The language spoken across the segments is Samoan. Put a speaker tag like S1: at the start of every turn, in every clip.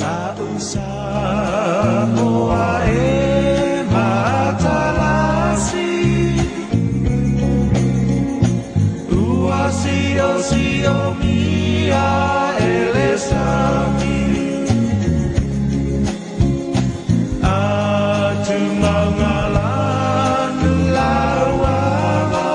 S1: A'u Samoa e matalasi Ua siosiomia e le sami Atumagalanu lauava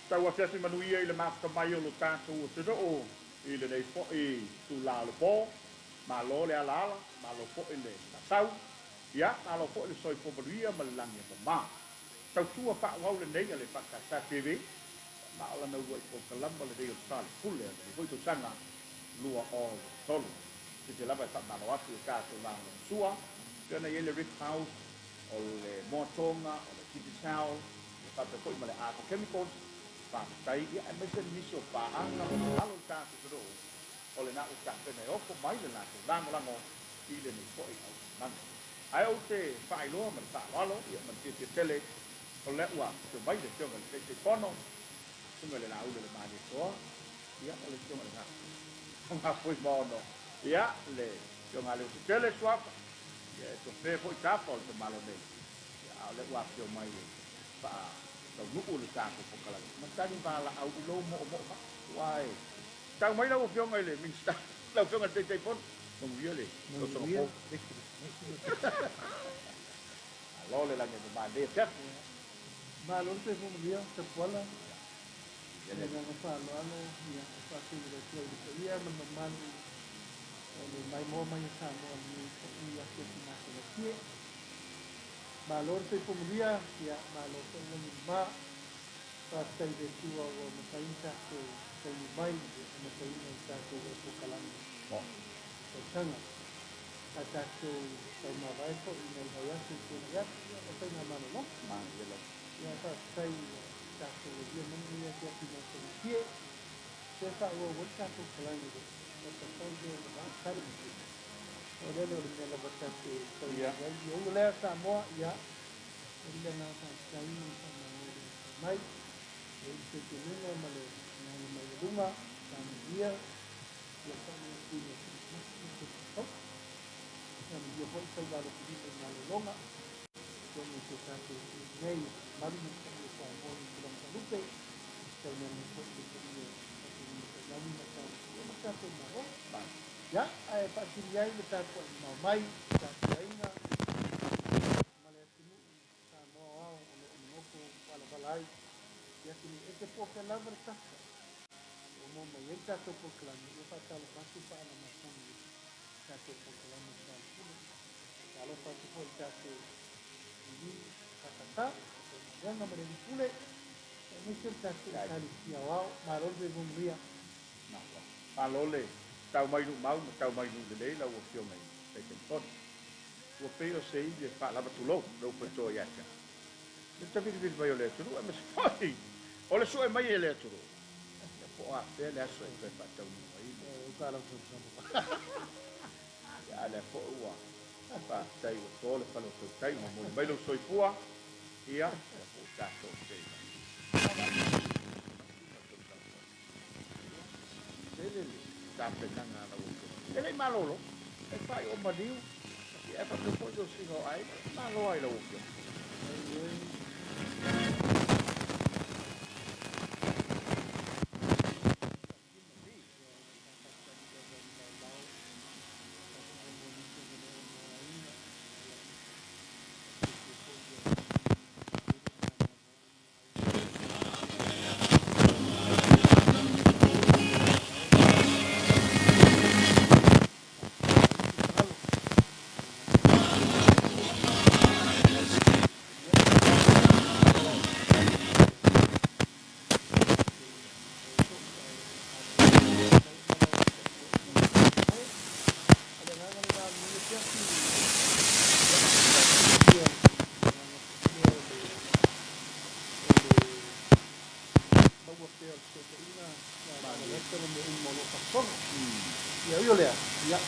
S2: Tau afiafi manuia i le mafuta mai o lo tatou atunuu i lenei foi itula o le po. Malo le alaala, malo foi le faasau, ia, malo foi le soifua manuia ma le lagi e mama. Tautua faaauau lenei a le EFKS TV, ma o lana uluai polokalama lenei o le Fale Pule o lenei foi tausaga 2023. Sese lava e faamalo atu i tatou lagolagosua, pei ona i ai le Rick House, o le Moa Tonga, o le Digicel, ia faapea foi ma le Arco Chemicals, faafetai, ia aemaise nisi o paaga o lo o alo i le tatou atunuu, o lena ua tapena e ofo mai le latou lagolago i lenei foi auaunaga. Ae ou te faailoa ma le faaaloalo, ia ma le fiafia tele, o lea ua afifio mai le Afioga i le Taitaifono, Susuga i le Laauli o le Malietoa, ia o le Afioga i le Gafuimaono, ia le Afioga ia Leotetele Suafa, ia e tofe foi tapa o le tamalo nei, ia a o lea ua afifio mai e faataunuu le tatou polokalame, matagi valaau i lou moomoo mai. Aua e tau mai lau Afioga i le Minisita, lau Afioga i le Taitaifono, manuia le tausaga fou. Malo le lagi e mama i lenei afiafi.
S3: Malo le soifua manuia Tapuala. Ma le agaga faaaloalo e faafeiloai atu ai i le paia ma le mamalu o le maimoa mai a Samoa i lenei foi afiafi matagofie. Malo le soifua manuia, malo foi le lagi mama. Faafetai i le Atua ua mafai ona tatou taunuu mai i le amataina o le tatou polokalame o le tausaga. A tatou taumavae foi nai vaiaso ua tuanai atu, o faigamalologa. Faafetai ua tatou alia mai lenei afiafi matagofie, toe faaauau ai le tatou palagi i le matatau lea o le va tali. O lea o le mea lava tatou te taunuu i ai. Ia ui o lea Samoa, ia, e i ai le agaga faafetai ma le faamalo i le onosai mai. E i ai le talitonuga ma le agaga maualuga, sa manuia le faamanatuina o Kerisimasi ma Tausaga Fou. Sa manuia foi faiva alofilima i malologa. Atonu o si o tatou atunuu nei, mamalu ma le paia o Samoa i tulaga faalupe, tainane foi le paia o faafeagaiga taulagi ma Ekalesia ma le tatou Malo. Ia, ae faasili ai le tapuai mamao mai i tatou aiga ma le atunuu Samoa aoao o lo o nonofo valavala ai i atunuu ese po o fea lava le tafa o maua mai ai le tatou polokalame, ia faatalofa atu paaga masani i le tatou polokalame o le Fale Pule. Faatalofa atu foi i le tatou TV FKK, Matagaluega ma le Alii Pule, aemaise le tatou Ekalesia Aoao. Malo le soifua manuia.
S2: Malo le tau mai nuu mau ma tau mai nuu lelei lau Afioga i le Taitaifono. Ua pei o se ivi e faalava tulou lou patoa ia te au. Le tavilivili mai o le atunuu aemaise foi o le sue mai e le atunuu. Ia po o afea le aso e toe faataunuu ai le. Ia a o lea foi ua faafetai ua to le fale o tautai ua momoli mai lou soifua, ia, lea foi ua tatou feiloai. Tele le tapenaga a lau Afioga. E le i malolo, e faai'o maliu, ia ae faapea foi tosiga o aiga. Malo lava i lau Afioga.
S3: Maua pea o le fesootaiga ia lalalata ma mea uma o lo o faafofoga. Ia ui o lea, ia,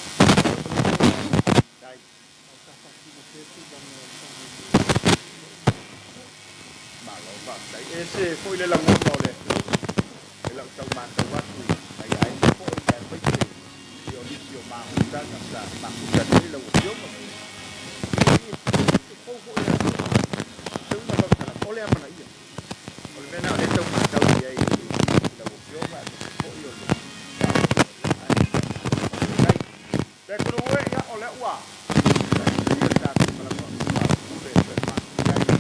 S2: Dai.
S3: A o sa faatino pea tulaga o le faamoemoe i mea uma o lo o faafofoga.
S2: Malo faafetai. E ese foi le lagona o le atunuu. E Ia, ua tau matau atu i nai aiga foi aemaise o nisi o mafutaga sa mafuta nei lau Afioga ma le e fou foi ia te au. Se uiga faamatalaga, o le amanaia. O le mea lena o lea e tau matau i ai i lau Afioga aemaise foi o le Faafetai. Le atunuu e, ia, o lea ua talia le tatou malaga faapule e toe mafuta ai ia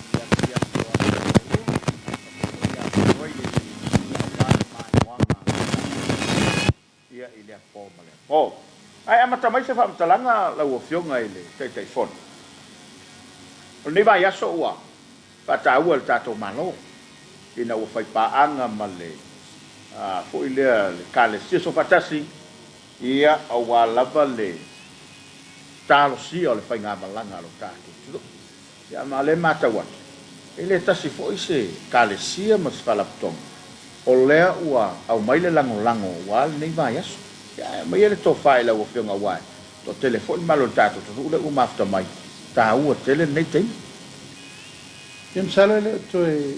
S2: i afiafi o aso Faraulu ma foi ia atoa i le aua le maimoaga ia i lea po ma lea po. Ae amata mai se faamatalaga lau Afioga i le Taitaifono. O lenei vaiaso ua faataua e le tatou Malo ina ua fai paaga ma le foi lea le Ekalesia Soofaatasi ia aua lava le talosia o le faigamalaga a lo tatou atunuu. Ia, ma o lea e matau atu, e le tasi foi se Ekalesia ma se Faalapotopotoga o lea ua aumai le lagolago aua lenei vaiaso. Ia, ae aumaia le tofa i lau Afioga aua e toatele foi le mamalu o le tatou atunuu lea ua mafuta mai, taua tele lenei taimi.
S3: Ia, masalo e le o toe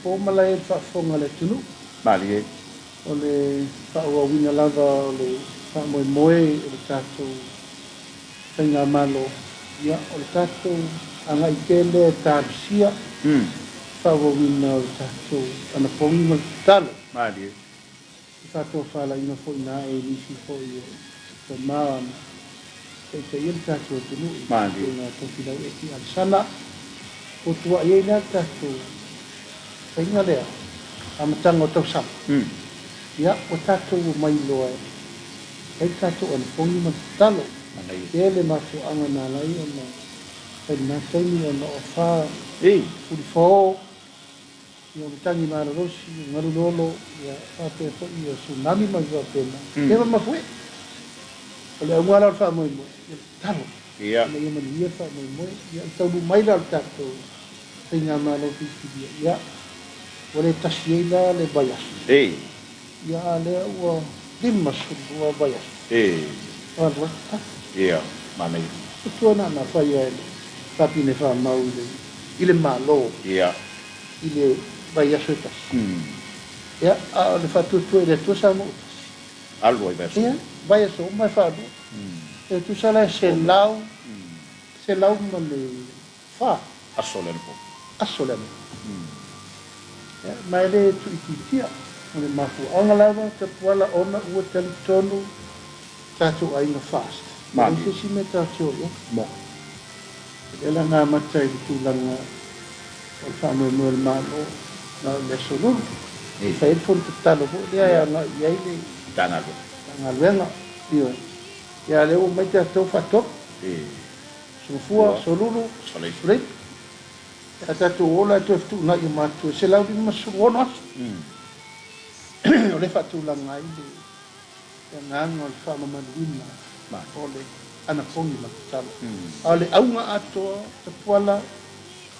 S3: po malae i le faafofoga a le atunuu.
S2: Malie.
S3: O le faaauauina lava o le faamoemoe o le tatou Faigamalo, ia, o le tatou agai pea lea e talosia le faaauauina o le tatou anapogi ma le tatalo.
S2: Malie.
S3: I faatofalaiga foi na ae i nisi foi o tama na taitaia le tatou atunuu i
S2: Malie.
S3: Afioga Tofilau Eti Alesana, ua tuuai ai la le tatou faiga lea, amataga o tausaga. Ia, ua tatou omai loa e fai le tatou anapogi ma le tatalo.
S2: Manaia.
S3: Tele mafuaaga na ala ai ona fai lena taimi ona o afa ulifao, ia o matagi malolosi, o galu lolo, ia faapea foi ia tsunami ma mea faapena. Tele mafuie. O le auga la o le faamoemoe, ia le tatalo ina ia manuia le faamoemoe. Ia o le taunuu mai la o le tatou faigamalo filifilia, ia ua le tasi ai la le vaiaso. Ia a lea ua 52 vaiaso o alu ai le tatalo.
S2: Ia, manaia.
S3: O tua na na faia e le Kapine Famau i le i le Malo i le vaiaso e tasi. Ia, a o le faatuatua i le Atua Samoa ua tasi.
S2: Alu ai vaiaso uma.
S3: Ia, vaiaso uma e faalua. E tusa la e 104.
S2: Aso le anapo.
S3: Aso le anapo. Ia, ma e le tuuitiitia. O le mafuaaga lava, Tapuala, ona ua talitonu tatou aiga fast. E leai se isi mea tatou te o i ai.
S2: Mo.
S3: O lea la na amata i le tulaga o le faamoemoe o le Malo na o le Aso Lulu e fai ai le fono tatalo foi lea e agai i ai le Matagaluega. Ioe. Ia a o lea ua omai tatou faatolu. Aso Gafua, Aso Lulu, Aso Faraile. A tatou o la e toe fetuunai uma atu e 156 aso. O lea e faatulaga ai le agaga o le faamamaluina o le anapogi ma le tatalo. A o le auga atoa, Tapuala,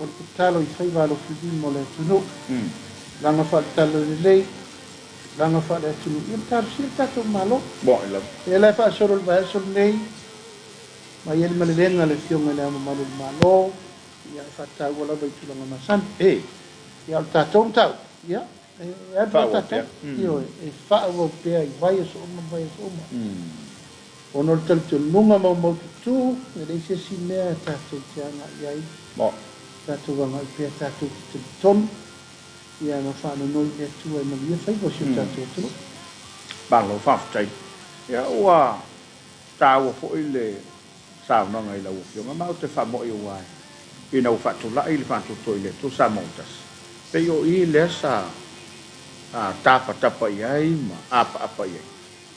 S3: o le tatalo i faiva alofilima o le atunuu, tulaga faale-talalelei, tulaga faale-atunuu, ia ma talosia le tatou Malo. O lea la e faasolo i le vaiaso lenei, mai ai le malelega a le Afioga i Le Ao Mamalu o le Malo, ia e faataua lava i tulaga masani. Ia o le tatou mataupu, ia e alu lava tatou, ioe, e faaauau pea i vaiaso uma ma vaiaso uma. Ona o le talitonuga maumaututu, e leai se isi mea tatou te agai ai, tatou agai pea tatou te talitonu, ia ma faanonoi i le Atua e manuia faiva o si o tatou atunuu.
S2: Malo faafetai. Ia ua taua foi le saunoaga i lau Afioga, ma ou te faamoi aua ina ua faatulai le faatuatua i le Atua Samoa ua tasi, pei o i lea sa tapatapa i ai ma apaapa i ai,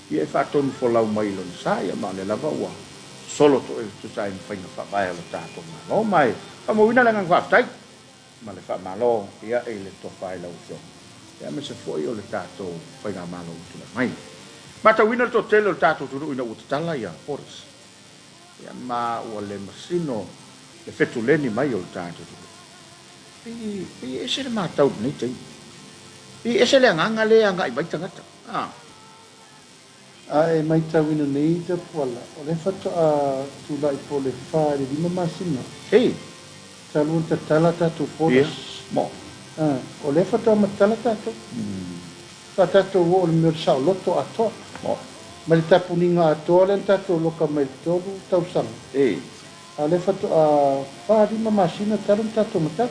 S2: ia e faatonufolau mai i lona sa, ia ma o lea lava ua sosolo toe tusa ai ma faiga faavae a lo tatou Malo. Ma e faamauina le agaga faafetai ma le faamalo ia i le tofa i lau Afioga, ia aemaise foi o le tatou faigamalo ua tulai mai. Matauina le toatele o le tatou atunuu ina ua tatala ia borders, Ia ma ua le masino le fetuleni mai o le tatou atunuu. Pei, pei e ese le matau i lenei taimi. Pei e ese le agaga lea e agai mai tagata. A.
S3: A e maitauina nei Tapuala, o lea faatoa tulai po o le fa i le lima masina
S2: Ei.
S3: talu ona tatala tatou
S2: Ia,
S3: borders.
S2: mo.
S3: O lea faatoa matala tatou. Faatoa tatou oo i le mea o le saoloto atoa. Mai le tapuniga atoa lea na tatou loka mai i le 3 tausaga. A o lea faatoa 4, 5 masina talu ona tatou matala.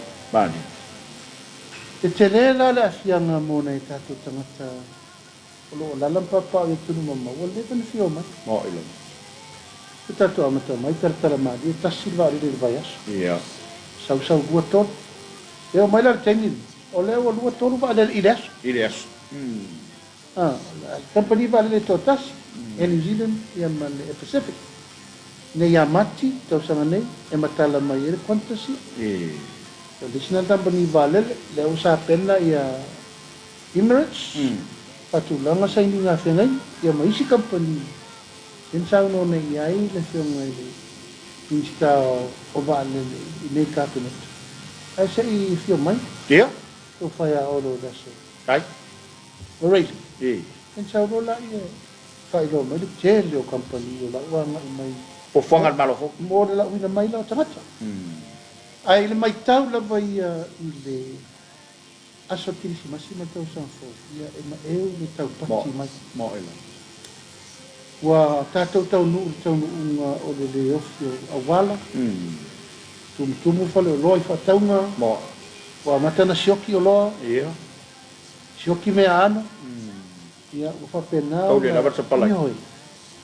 S3: E tele la le aafiaga mo nai o tatou tagata o lo o alaala ma paopao i atunuu mamao, ua leva ona fia omai. Ua tatou amata mai, talatala malie, tasi le vaalele i le vaiaso. Sau sau lua tolu. E oo mai la i le taimi lenei, o lea ua lua tolu vaalele i le aso.
S2: I le aso.
S3: A, o le kamupani vaalele e toatasi, Air New Zealand ia ma le Air Pacific. Nei ia Mati, tausaga nei, e matala mai ai le Qantas ia. O le isi lena kamupani vaalele, lea ua sapena ia Emirates, faatulaga sainiga feagaiga, ia ma isi kamupani lea na saunoa nei i ai le Afioga i le Minisita o Vaalele i nei Kapeneta. Ae se i afio mai.
S2: Ia.
S3: Tou faiaolo i le aso.
S2: Ai.
S3: Alright. Ona sau loa laia e faailoa mai le tele o kamupani o la ua agai mai.
S2: Fuafuaga a le Malo fou.
S3: Mo le lauina mai la o tagata. Ae i le maitau lava ia i le aso Kerisimasi ma le tausaga fou, ia e maeu le taupati mai. Ua tatou taunuu i le taunuuga o le le ofi o auala, tumutumu faleoloa i faatauga, ua amata ona sioki oloa, sioki meaano, ia ua faapena ona, ioe,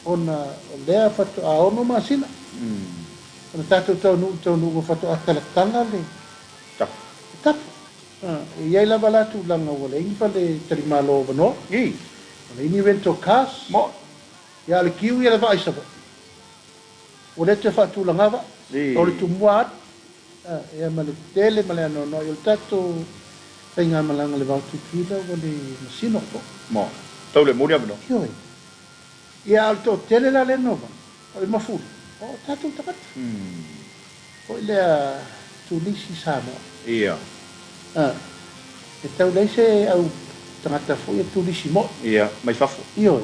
S3: ona o lea faatoa ono masina, ona tatou taunuu i le taunuuga faatoa talatala le tapu. E i ai lava la tulaga ua leai ni fale talimalo avanoa, ua leai ni rental cars, ia a o le kiu ia le vaa i Savaii, ua le toe faatulaga vaa, o le tumua atu, ia ma le tele ma le anoanoai o le tatou faigamalaga i le va o Tutuila ua le masino foi.
S2: Tau le moni avanoa.
S3: Ioe. Ia a o le toatele la lea na omai, o le mafuli, o tatou tagata. Foi lea Turisi Samoa.
S2: Ia.
S3: A, e tau leai se au tagata foi e turisi moi.
S2: Ia, mai fafo.
S3: Ioe.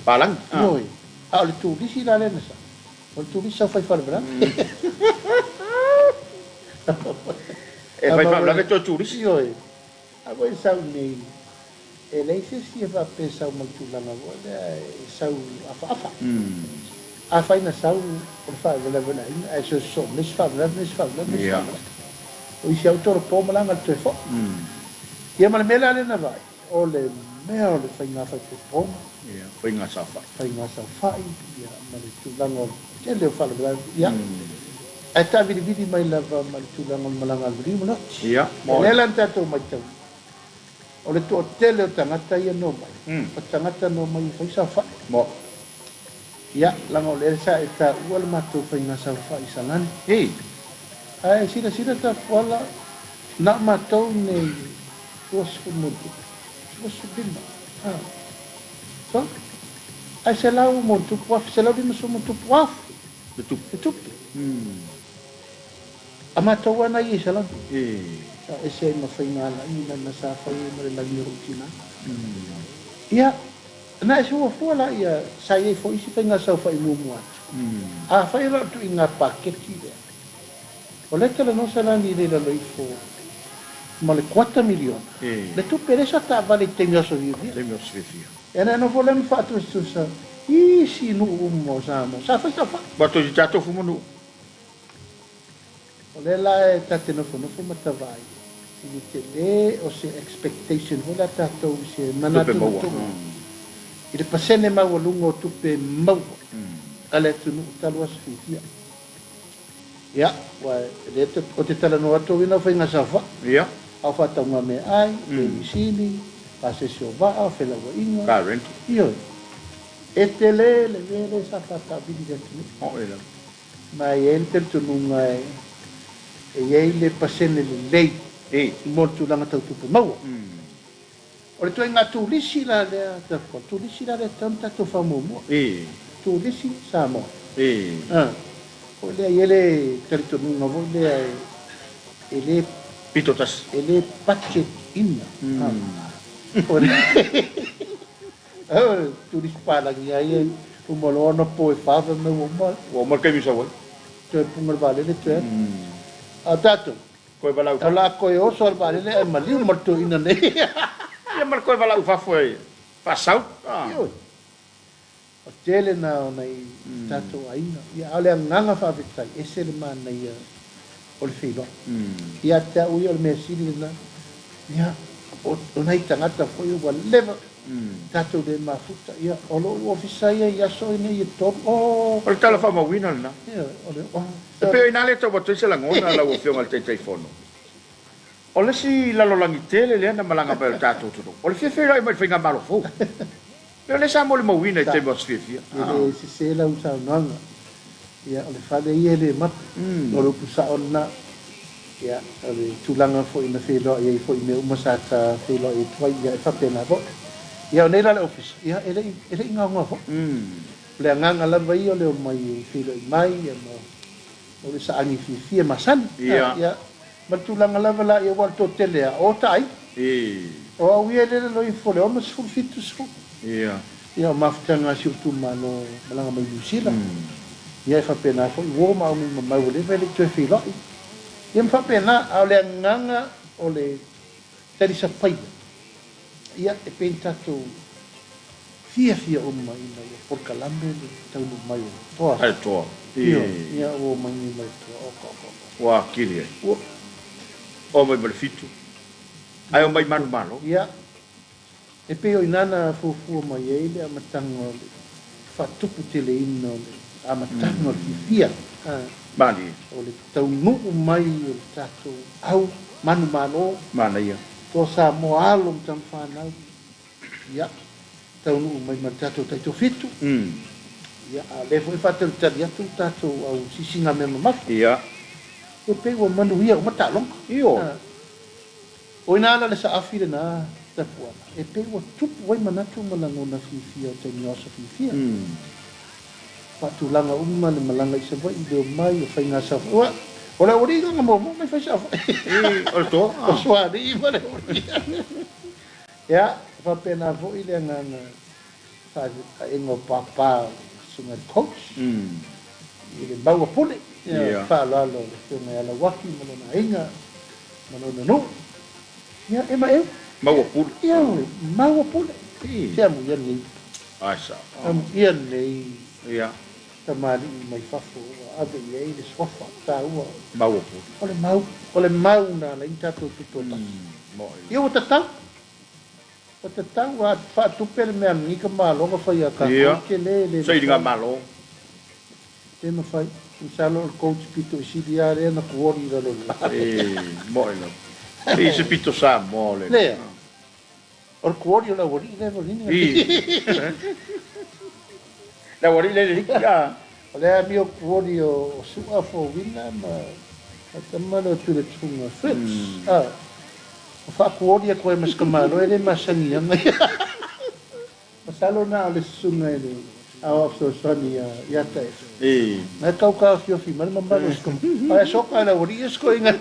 S2: Palagi.
S3: Ioe. A o le turisi la lea na sau, o le turisi sau fai faalavelave.
S2: E fai faalavelave toe turisi.
S3: Ioe. A foi e sau nei, e leai se isi e faapea e sau ma le tulaga foi lea e sau afaafa. Afai na sau o le faalavelave o le aiga ae sosoo ma le isi faalavelave ma le isi faalavelave ma le isi faalavelave. O isi lava ua tolopo malaga i le toe foi. Ia ma le mea la lea na vaai, o le mea o le faiga faipoipoga,
S2: Faiga saofai.
S3: Faiga saofai, ia ma le tulaga o le tele o faalavelave. Ia, ae taavilivili mai lava ma le tulaga o le malaga a le maliu ma le oti. O lea la na tatou matau, o le toatele o tagata ia na omai, o tagata na omai e fai saofai. Ia, leaga o lea sa e taua le matou faiga saofai i Salani. Ae silasila Tapuala, na o matou nei 20 ma tupu, 25, so, ae selau ma tupu afe, 150,000+
S2: le tupe.
S3: Le tupe. A matou lava na ia i Salani. Sa ese ai ma faiga alaiga na sa fai ai ma le lagi o lou tina. Ia, na e fuafua la ia, sa i ai foi isi faiga saofai muamua atu. Afai o lau tuuiga paketi lea, o lea e talanoa Salani i le lalo ifo ma le kuata miliona, le tupe lea sa taavale i taimi o aso fiafia.
S2: Taimi o aso fiafia.
S3: Ia na nofo lea ma faatusatusa isi nuu uma o Samoa sa fai saofai.
S2: Ua toe tatou fuma nuu.
S3: O lea la e ta te nofonofo ma tavaai i le tele o se expectation foi lea a tatou i se
S2: Tupe maua.
S3: manatunatuga i le pasene maualuga o tupe maua a le atunuu talu aso fiafia. Ia, ua e le ou te talanoa atu au i nau faiga saofai. A o faatauga meaai, penisini, pasese o vaa, felauaiga.
S2: Car rental.
S3: Ioe. E tele le mea lea sa faataavili i le atunuu. Ma e i ai le talitonuga e i ai le pasene lelei mo le tulaga tau tupe maua. O le ituaiga turisi la lea, o le turisi la lea e tatau ona tatou faamuamua. Turisi Samoa. Foi lea e i ai le talitonuga foi lea e le
S2: Pito tasi.
S3: E le budget ina. O le turisi palagi lava ia, uma loa ona po e fa fai mai ua uma.
S2: Ua uma le taimi sau ai.
S3: Toe punga le vaalele toe alu. A o tatou.
S2: Toe valaau
S3: O le a toe oso le vaalele ae maliu ma le toeaina nei.
S2: Ia ma le toe valaau i fafo e faasau.
S3: Ioe. O le tele na o nai tatou aiga. Ia a o le agaga faafetai, ese le manaia o le feiloai. Ia te au ia o le mea sili lena, ia o nai tagata foi ua leva tatou le mafuta, ia o lou ofisa ia i aso nei e tolu, oh.
S2: O le tala faamauina lena.
S3: Ioe, o le.
S2: E pei o i ina lea e tau atu ai se lagona lau Afioga i le Taitaifono. O le isi lalolagi tele lea na malaga mai o le tatou atunuu, o le fia feiloai mai i le faigamalo fou. E pei o lea sa molimauina i taimi o aso fiafia.
S3: E le sese lau saunoaga. Ia, o le fale ia e le mate. O le upu sao lena. Ia, o le tulaga foi na feiloai ai foi i mea uma sa ta feiloai atu ai, ia e faapena foi. Ia, o nei la le Ofisa, ia e le i, e le i gaogaoa foi. O le agaga lava ia o le omai e feiloai mai ma o le saagi fiafia masani. Ia, ma le tulaga lava la ia aua o le toatele a o ta aiga. O au ia e lele loa ifo i le 60, 70. Ia o mafutaga a si ou itumalo malaga mai Niu Sila. Ia e faapena foi uo ma aumai mamau ua leva e le i toe feiloai. Ia ma faapena, a o le agaga o le talisapaia, ia e pei ona tatou Fiafia uma ina ua polokalame le taunuu mai o le toa.
S2: Ai toa.
S3: Ioe, ia ua omai nei ma le toa. Oka, oka, oka.
S2: Ua atili ai. Ua omai ma le fitu. Ae omai manumalo.
S3: Ia, e pei o ina na fuafua mai ai le amataga o le faatuputeleina o le amataga o le fiafia.
S2: Malie.
S3: O le taunuu mai o le tatou au manumalo.
S2: Manaia.
S3: Toa Samoa alo ma tama fanau. Ia, taunuu mai ma le tatou taitofitu. Ia, a o lea foi e faatalitali atu le tatou au sisigamea mamafa.
S2: Ia.
S3: E pei ua manuia uma taaloga.
S2: Ioe.
S3: O ina ala le saafi lena tapuaga, e pei ua tupu ai manatu ma lagona fiafia o taimi o aso fiafia. Faatulaga uma le malaga i Savaii, leo mai, o faiga Savaii. Ua, o le aualii lona muamua mai fai Savaii.
S2: I, o le toa.
S3: O Sualii ma le aualii. Ia, e faapena foi le agaga faataaiga o papa o le Susuga i le Coach i le mau a Pule. Ia, faaaloalo le Afioga ia Lauaki ma lona aiga ma lona nuu. Ia, e maeu.
S2: Mau a Pule.
S3: Ioe, mau a Pule. Se amuia lenei.
S2: Ai sao.
S3: Amuia lenei.
S2: Ia.
S3: Tamalii mai fafo ua ave i ai le suafa taua.
S2: Mau a Pule.
S3: O le mau, o le mau na ala ai na tatou tutoatasi. Ia ua tatau. Ua tatau a faatupe le mea a lenei ka Malo na fai a tatou tele le
S2: Sailiga Malo.
S3: Le mafai. Masalo o le coach pito i sili a lea na kuoli i lalo o le la.
S2: E moe lava. E se pito Samoa o le.
S3: Lea. O le kuoli o le aualii lea Valini.
S2: Le aualii lea le liki a.
S3: O le amio kuoli o Su'a Fowina ma tama lea o Tuiletufuga Fritz. A. O faakuoli atu ai ma si tamaloa e le masani ana ia. Masalo na o le susuga i le Aoao Fesoasoani ia Taefu. Na e tau taofiofi mai le mamalu o si tama. Ae soka e le aualii ia si toeaina.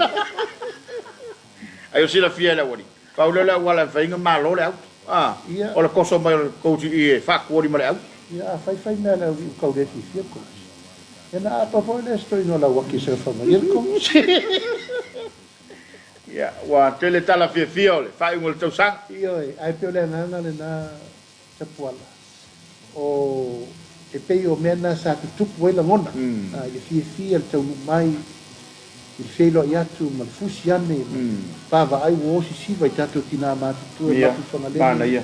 S2: Ai o silafia e le aualii. Pau lea o le auala e mafai ai ona malo le auto. A, o le toso mai o le coach i i e faakuoli ma le auto.
S3: Ia, a fai fai mea a le aualii ua tau le fiafia le coach. Ia na apa foi le stoina o Lauaki e saga mai ai le coach.
S2: Ia, ua tele tala fiafia o le faaiuga o le tausaga.
S3: Ioe, ae pei o le agaga lena Tapuala, o, e pei o mea na sa tutupu ai lagona, i le fiafia, le taunuu mai, i le feiloai atu ma le fusi ane, ma le vaavaai ua o sisiva i tatou tina matutua e mapu i Fagalele,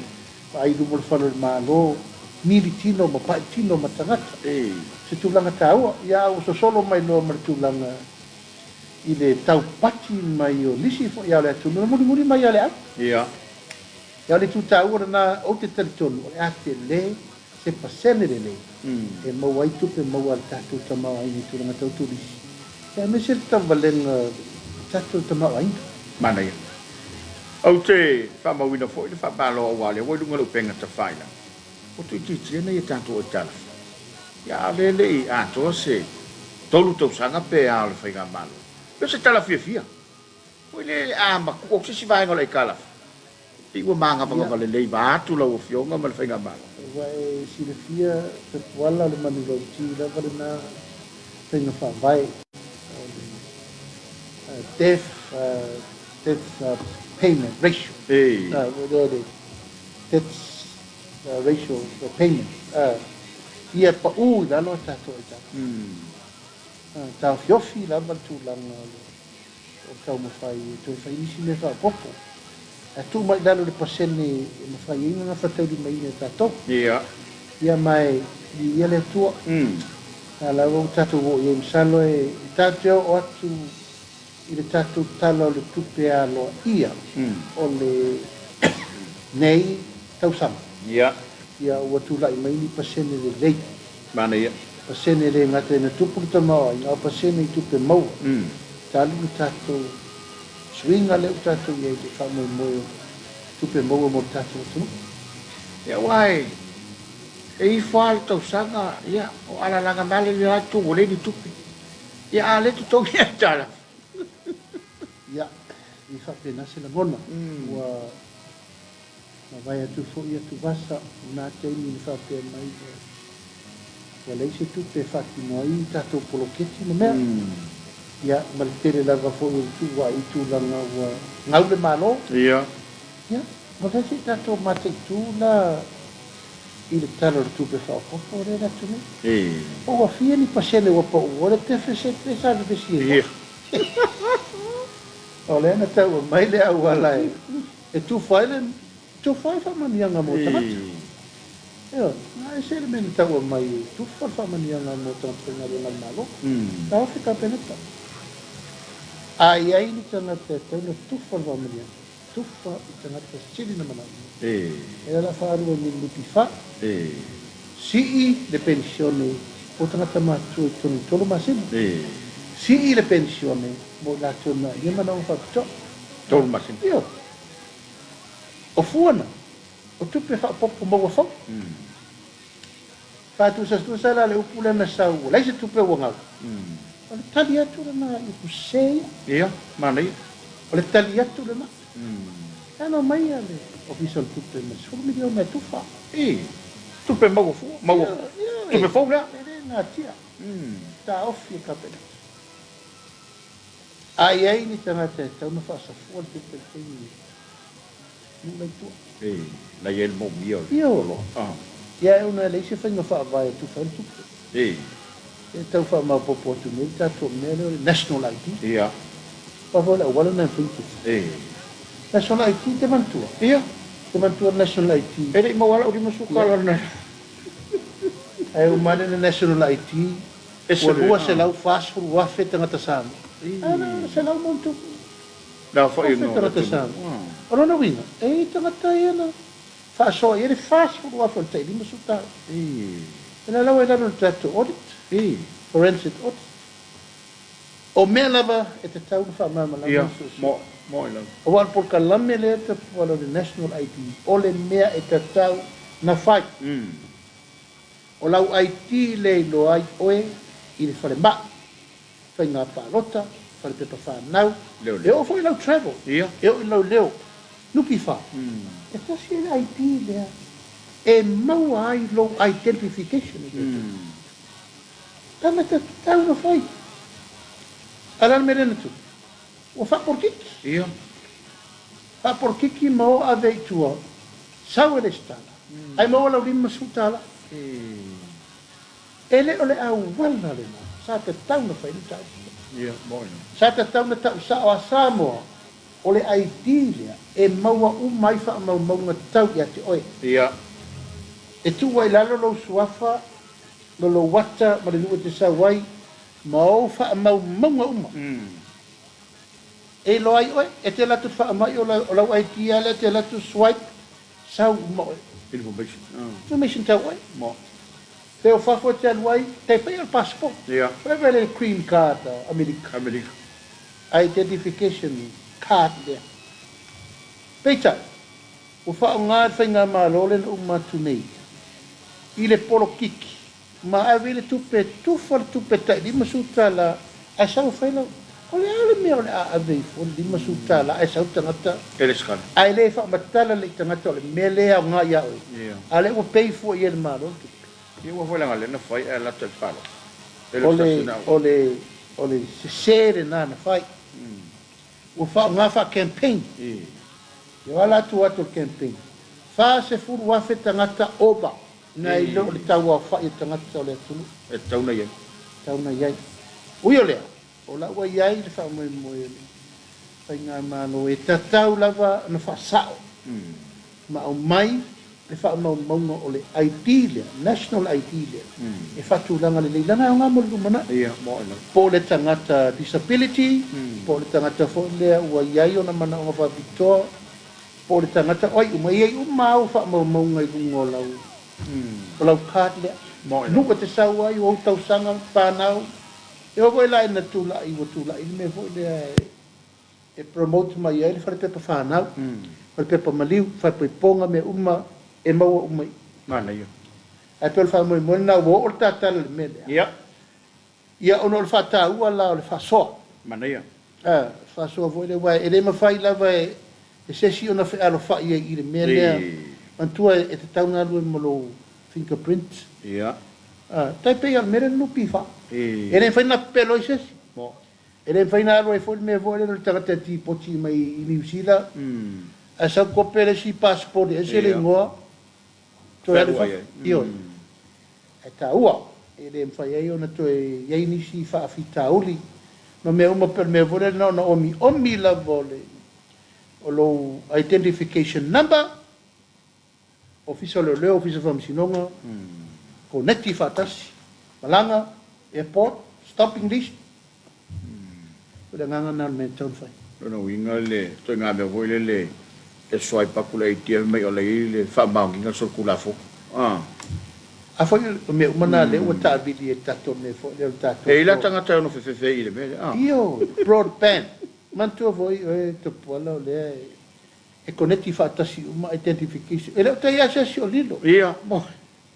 S3: vaai i luma o le fale o le Malo, mili tino ma pai tino ma tagata. Se tulaga taua. Ia, a ua sosolo mai loa ma le tulaga i le taupati mai o nisi foi a o le atunuu, na mulimuli mai ia le au.
S2: Ia.
S3: Ia o le itu taua lena, ou te talitonu o le a tele se pasene lelei e maua ai tupe maua a le tatou tamaoaiga i tulaga tau turisi, ia aemaise le tauvalega o le tatou tamaoaiga.
S2: Manaia. Ou te faamauina foi le faamalo aua o lea ua i luga o le upega tafailagi, ua tuuitiitia nai a tatou aitalafu. Ia a o lea e le i atoa se tolu tausaga pe a o le faigamalo. Pei o se tala fiafia. Foi le a matua o se isi vaega o le aitalafu. Pei ua magavagava lelei vaeatu lau Afioga ma le faigamalo.
S3: Ua e silafia Tapuala o le manulauti lava lena faiga faavae o le Death Death Payment Ratio le Death Ratio Payment ia paʻu i lalo a tatou aitalafu. Taofiofi lava le tulaga o le taumafai e toe fai nisi mea faaopoopo ae tuu mai i lalo i le pasene e mafai ai ona gafataulimaina e tatou. Ia ma e viia le Atua. A lava ua tatou oo i ai masalo e tatou te oo atu i le tatou Tala o le Tupe aloaia o lenei tausaga. Ia ua tulai mai ni pasene lelei.
S2: Manaia.
S3: Pasene e le gata ina tupu le tamaoaiga, a o pasene i tupe maua. Talu le tatou suiga lea ua tatou i ai i le faamoemoe o tupe maua mo le tatou atunuu.
S4: Ia aua e ifo lava le tausaga, ia, o alalaga mai lava le la itu ua leai ni tupe. Ia a le totogi aitalafu.
S3: Ia, e faapena se lagona. Ua mavae atu foi atuvasa i lena taimi na faapea mai ua leai se tupe e faatino ai tatou poloketi ma mea. Ia, ma le tele lava foi o le tuuai i tulaga ua gau le Malo.
S2: Ia.
S3: Ia, ma fea se i tatou mataitu la i le Tala o le Tupe Faaopoopo lea e alu atu nei? Po ua fia ni pasene ua pau o le deficit lea sa vevesi ai foi. O lea na taua mai le auala e tufa ai le tufa ai faamanuiaga mo tagata. Ioe, na ese le mea na taua mai e tufa le faamanuiaga mo tagata faigaluega a le Malo. Taofi Kapeneta. A i ai ni tagata e tatau ona tufa le faamanuiaga, tufa i tagata sili na manaomia. E ala faalua i le NPF, sii le penisione mo tagata matutua i totonu i tolu masina, sii le penisione mo i latou na ia manaoga faapitoa.
S2: Tolu masina.
S3: Ioe. O fua na, o tupe faaopoopo maua fou. Faatusatusa la le upu lea na sau ua leai se tupe ua gau. O le tali atu lena i upu sese ia.
S2: Ia, manaia.
S3: O le tali atu lena. Lea na omai le Ofisa o le Tupe ma le sefulu miliona e tufa.
S2: I, tupe maua fua, maua, tupe fou lea.
S3: E le natia. Taofi e Kapeneta. A i ai ni tagata e tatau ona faasafua le tupe i le taimi lenei, nuu la i tua.
S2: E, la i ai le moomia o le oloa.
S3: Ia e ona e leai se faiga faavae e tufa ai le tupe.
S2: E.
S3: E tau faamaopoopo atu nei le tatou mea lea o le National ID.
S2: Ia.
S3: Aua foi o le auala lena e mafai ona tufa.
S2: E.
S3: National ID e te manatua?
S2: Ia.
S3: Te manatua le National ID?
S2: E le i maua lava lau 50 tala o le.
S3: Ae uma ane le National ID Ua 240,000 tagata Samoa. A na o le selau ma ona tupu afe tagata Samoa. O lona uiga, e i ai tagata ia na faasoa i ai le 40,000 o le tai 50 tala. E lalau ai lalo i le tatou audit, forensic audit. O mea lava e tatau ona faamalamalama ma suesue. Aua o le polokalame lea e tapuala o le National ID, o le mea e tatau na fai. O lau ID le iloa ai oe i le falemai, faiga palota, falepepa fanau, e oo foi i lau travel, e oo i lau leo, NPF. E tasi le ID lea e maua ai lou identification i le atunuu. Tala tatau na fai. A o le a le mea lea na tupu? Ua faapolokiki. Faapolokiki ma o ave i tua, sau e lesitala, ae maua lau 50 tala. E le o le auala lena sa tatau na fai le mataupu lea. Sa tatau na tau sao a Samoa o le ID lea e maua uma ai faamaumauga tau ia te oe. E tuu ai i lalo lou suafa, lo lou ata ma le nuu e te sau ai ma ou faamaumauga uma. E iloa ai oe, e te alu atu faamai o lau ID lava lea e te alu atu swipe, sau uma oe.
S2: Information.
S3: Information tau oe.
S2: Mo.
S3: Pe o fafo e te alu ai, tai pei o le passport.
S2: Ia.
S3: Whatever le green card a Amerika.
S2: Amerika.
S3: Identification card lea. Peitai, ua faaaoga le faigamalo lea na uma atu nei i le polokiki Ma ave i le tupe, tufa le tupe tai 50 tala ae sau e fai lau. O le a le mea o le a ave ifo le 50 tala ae sau tagata
S2: E le scan.
S3: ae le faamatala lei tagata o le mea lea e aoga ia oe.
S2: Ia.
S3: A lea ua pay fua i ai e le Malo le tupe.
S2: Ia ua foi leaga lea na fai ae lata i le palota. E le
S3: O
S2: o se
S3: le
S2: tasi na
S3: o le o le sese lena na fai. Ua faaaoga faa-campaign. Ia o ala atu atu o le campaign, 40,000 tagata ova nai lo le tauaofai o tagata o le atunuu.
S4: E tatau ona i ai.
S3: Tatau ona i ai. Ui o lea, o la ua i ai le faamoemoe o le Faigamalo e tatau lava ona faasao ma aumai le faamaumauga o le ID lea, National ID lea, e faatulaga lelei leaga e aoga mo le lumanai. Po o le tagata disability, po o le tagata foi lea ua i ai ona manaoga faapitoa, po o le tagata o ai uma, e i ai uma au faamaumauga i luga o lau o lau card lea. Nuu e te sau ai, o ou tausaga fanau, e oo foi la ina tulai ua tulai le mea foi lea e promote mai ai le falepepa fanau, falepepa maliu, faaipoipoga, mea uma e maua uma i i.
S4: Manaia.
S3: Ae pei o le faamoemoe lena ua oo le tatala i le mea lea.
S4: Ia.
S3: Ia ona o le faataua la o le faasoa.
S4: Manaia.
S3: A, faasoa foi lea aua e le mafai lava e se isi ona fealofai ai i le mea lea. Manatua e tatau ona alu ai ma lou fingerprint.
S4: Ia.
S3: A, tai pei lava o le mea lea o le NPF. E le mafai ona pepelo ai se isi. E le mafai ona alu ai foi le mea foi lele o le tagata e tipoti mai i Niu Sila, ae sau kope le isi passport e ese le igoa, toe alu i fafo. Ioe. Ae taua, e le mafai ai ona toe i ai nisi faafitauli ma mea uma pei o le mea foi lele na ona omiomi lava o le o lou identification number, Ofisa o Leoleo, Ofisa o Faamasinoga, koneti faatasi, malaga, airport, stopping list. O le agaga lena o le mea e tatau ona fai.
S4: Lona uiga le ituaiga mea foi lele e swipe atu le ID fai mai o la e i ai le faamaoniga o le solitulafono.
S3: A. A foi o mea uma na lea ua taavili e le tatou mea foi lea o le tatou.
S4: E i ai la tagata e ono fefefe i le mea lea.
S3: Ioe, broadband. Manatua foi oe Tupuola o lea e E koneti faatasi uma identification. E le o tai lava se isi o lilo.
S4: Ia, mo.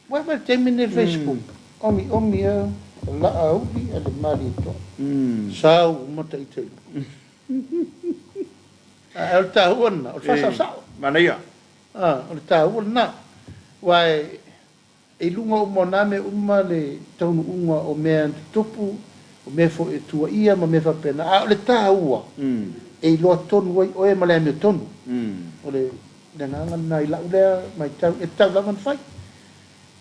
S3: Ua vaai le taimi lenei i le Facebook, omiomi lava o Laauli a le Malietoa. Sau uma ta ita i luga. Ae o le taua lena, o le faasaosao.
S4: Manaia.
S3: O le taua lena. Aua e i luga uma o na mea uma le taunuuga o mea na tutupu, o mea foi e tuuaia ma mea faapena, a o le taua, e iloa tonu ai oe ma le amiotonu. O le agaga lena i lau lea matau, e tatau lava ona fai.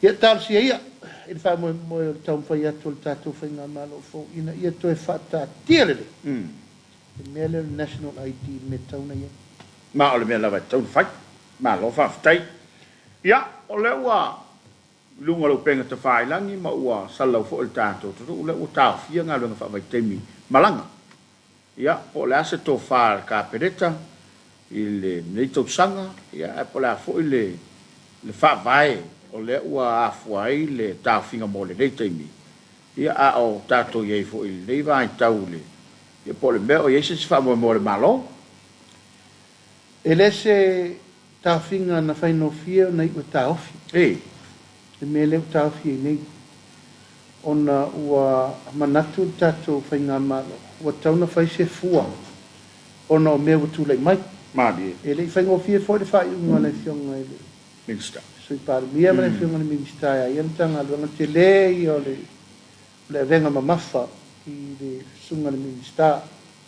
S3: Ia talosia ia i le faamoemoe o le taumafai atu o le tatou Faigamalo fou ina ia toe faataatia lelei le mea lea o le National ID i le mea e tatau ona i ai.
S4: Ma o le mea lava e tatau ona fai. Malo faafetai. Ia, o lea ua i luga o le upega tafailagi ma ua salalau foi le tatou atunuu, o lea ua taofia galuega faavaitaimi malaga. Ia, po o le a se tofa a le Kapeneta i lenei tausaga, ia, ae po o le a foi le le faavae o lea ua afua ai le taofiga mo lenei taimi, ia, a o tatou i ai foi i lenei vaitau i le, ia, po o le mea o i ai se isi faamoemoe o le Malo.
S3: E le se taofiga na faigofie ona iu e taofi. Le mea lea ua taofi ai nei, ona ua manatu le tatou Faigamalo ua tatau ona fai se fua ona o mea ua tulai mai.
S4: Malie.
S3: E le i faigofie foi le faaiuga a le Afioga i le
S4: Minisita.
S3: Sui Palemia ma le Afioga i le Minisita e a ia le Matagaluega, tele ia o le o le avega mamafa i le Susuga i le Minisita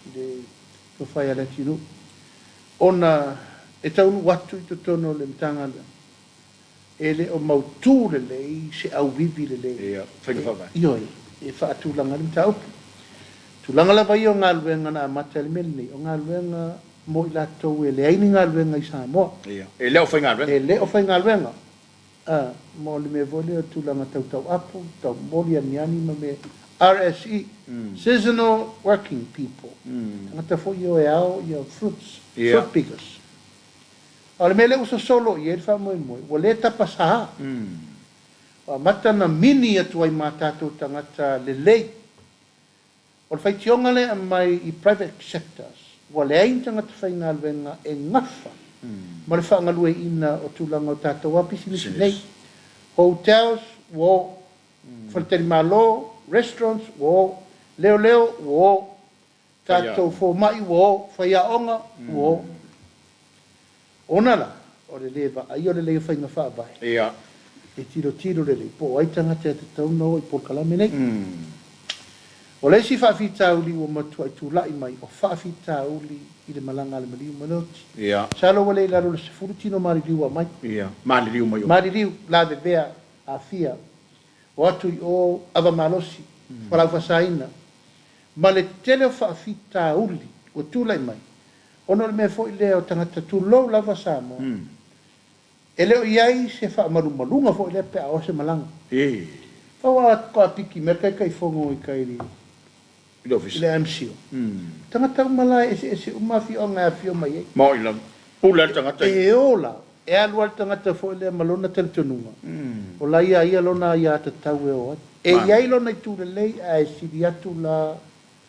S3: i le Tofa ia Leatinuu ona e taunuu atu i totonu o le Matagaluega e le o mautu lelei se auivi lelei.
S4: Ia, faiga faavae.
S3: Ioe, e faatulaga ai le mataupu. Tulaga lava ia o galuega na amata ai le mea lenei, o galuega mo i latou e leai ni galuega i Samoa.
S4: Ia, e le o faigaluega.
S3: E le o faigaluega. A, mo le mea foi lea o tulaga tau tauapu, tau momoli aniani ma mea, RSE, Seasonal Working People, tagata foi ia o e ao ia fruits, fruit pickers. A o le mea lea ua sosolo i ai le faamoemoe, ua le tapasā. Ua amata ona mini atu ai ma tatou tagata lelei. O le faitioga lea e aumai i private sectors, ua leai ni tagata faigaluega e gafa ma le faagalueaiina o tulaga o tatou lava pisinisi nei. Hotels ua o, faletalimalo, restaurants ua o, leoleo ua o, tatou fomai ua o, faiaoga ua o. Ona la, o le le vaaia o le lelei o faiga faavae, e tilotilo lelei po o ai tagata e tatau ona o i polokalame nei. O le isi faafitauli ua matuai tulai mai o faafitauli i le malaga a le maliu ma le oti. Masalo ua le i lalo o le 10 tino maliliu ua aumai.
S4: Maliliu mai o.
S3: Maliliu, lavevea, aafia, o atu i o, ava malosi, fualaau faasaina, ma le tele o faafitauli ua tulai mai ona o le mea foi lea o tagata tulou lava Samoa. E le o i ai se faamalumaluga foi lea pe a o se malaga. Pau a piki mai le Taitaifono i tai i le MCIL, tagata uma la e eseese uma afioaga e afifio mai ai.
S4: Maoi lava. Pule lava le tagata
S3: ia. E ola, e alu lava le tagata foi lea ma lona talitonuga, o la ia ia lona aiatatau e o ai. E i ai lona itu lelei ae sili atu la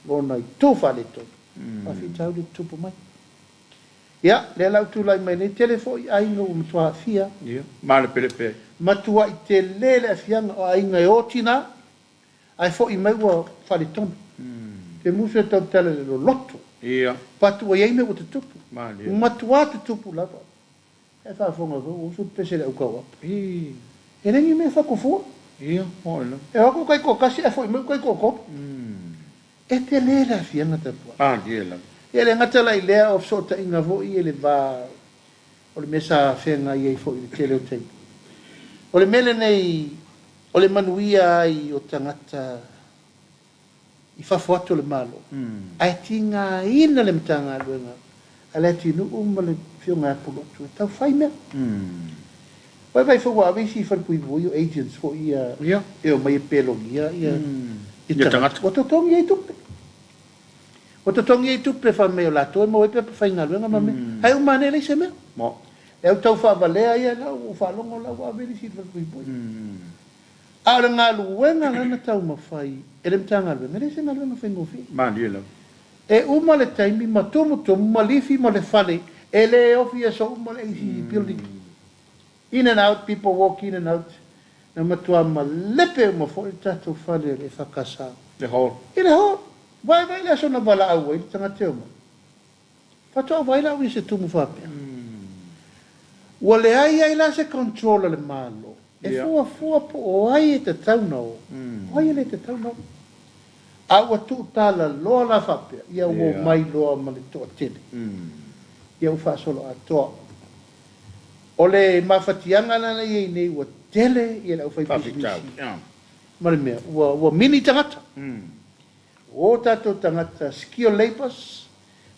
S3: lona itu faaletonu. Faafitauli e tutupu mai. Ia, lea la ua tulai mai nei, tele foi aiga ua matua aafia.
S4: Ia, malepelepe ai.
S3: Matuai tele le aafiaga o aiga e o tina, ae foi mai ua faaletonu. Te musu e tautala i le loloto.
S4: Ia.
S3: Patu ua i ai mea ua tutupu.
S4: Malie.
S3: Matua tutupu lava. E faafofoga foi ua usu le pese i le aukauapo.
S4: Ii.
S3: E le ni mea fakufua.
S4: Ia, moe lava.
S3: E o atu kai toatasi ae foi mai ua kai toatolu. E tele le aafiaga tapuai.
S4: Malie lava.
S3: Ia e le gata la i lea o fesootaiga foi e le va o le mea sa feagai ai foi i le tele o taimi. O le mea lenei o le manuia ai o tagata i fafo atu o le Malo, ae tigaina le Matagaluega a Leatinuu ma le Afioga ia Pulotu e tau fai mea. Vaivai foi ua ave isi i falepuipui o agents foi ia e omai e pelogia ia tagata, ua totogi ai tupe. Ua totogi ai tupe fai mai o latou e maua ai pepa faigaluega ma mea, ae uma ane e leai se mea. E au tau faavalea ia la ua faalogo la ua ave isi i le falepuipui. A o le galuega la na taumafai e le Matagaluega, e le o se galuega faigofie.
S4: Malie lava.
S3: E uma le taimi ma tumutumu ma lifi ma le fale, e le ofi i aso uma le ACC building. In and out, people walk in and out. Na matua malepe uma foi le tatou fale o le EFKS.
S4: Le hall.
S3: I le hall. Vaivai le aso na valaau ai le tagata e omai. Faatoa vaai la au i se tumu faapea. Ua leai ai la se control a le Malo e fuafua po o ai e tatau ona o, o ai e le tatau ona o. A ua tuutalaloa la faapea, ia ua omai loa ma le toatele. Ia ua faasoloatoa. O le mafatiaga la na i ai nei ua tele ia le aufaipisinisi ma le mea ua mini tagata. O tatou tagata skilled labours,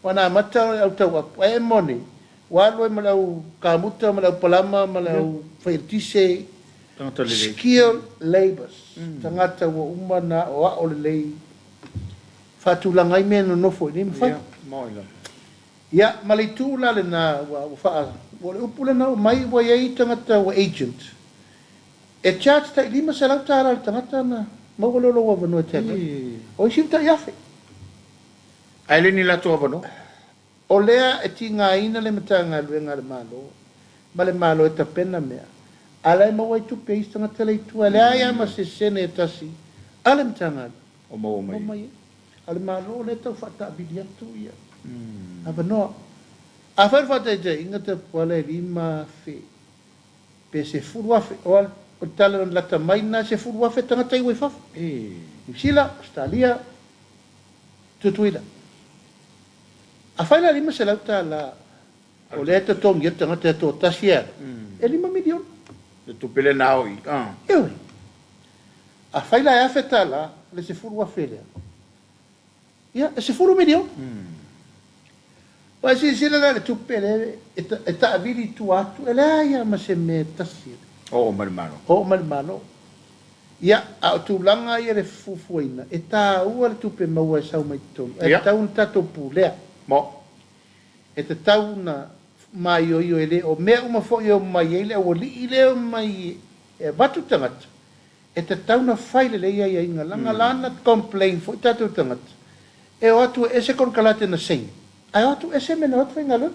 S3: ua na amata le au tauapu, ae moni, ua alu ai ma le au kamuta ma le au palama ma le au fai eletise, skilled labours, tagata ua uma na aoao lelei, faatulaga ai mea e nonofo i nei ma fai. Ia, ma le itu la lena ua faa, o le upu lena ua mai ua i ai tagata ua agent, E charge tai $500 i le tagata ona maua lea o lou avanoa e te alu ai. O isi ua tai $1,000.
S4: Ae le ni latou avanoa.
S3: O lea e tigaina le Matagaluega a le Malo ma le Malo e tapena mea, a la e maua ai tupe e isi tagata la i tua. E leai lava ma se sene e tasi a le Matagaluega
S4: o maua mai
S3: ai. A o le Malo lea e tau faataavili atu ia avanoa. Afai o le faataitaiga Tapuala e $5,000 Pe 10,000, o le tala na lata mai lena, 10,000 tagata i ua i fafo. Niu Sila, Ausetalia, Tutuila. Afai la $500 o lea e totogi ai le tagata e toatasi e alu, e $5 miliona.
S4: Le tupe lena o i.
S3: Ioe. Afai la e $1,000 le 10,000 lea, Ia, e $10 miliona. Ua e silasila la i le tupe lea e taavili i tua atu, e leai lava ma se mea e tasi e
S4: oo mai le Malo.
S3: Oo mai le Malo. Ia, a o tulaga ia i le fuafuaina, e taua le tupe maua e sau mai totonu, ae tatau ona tatou pulea.
S4: Mo.
S3: E tatau ona maioio, e le o mea uma foi e omai ai le aualii lea e omai e avatu tagata, E tatau na fai lelei aiaiga leaga la na complain foi tatou tagata e o atu e ese konekarate na saini ae o atu ese mea na o atu faigaluega.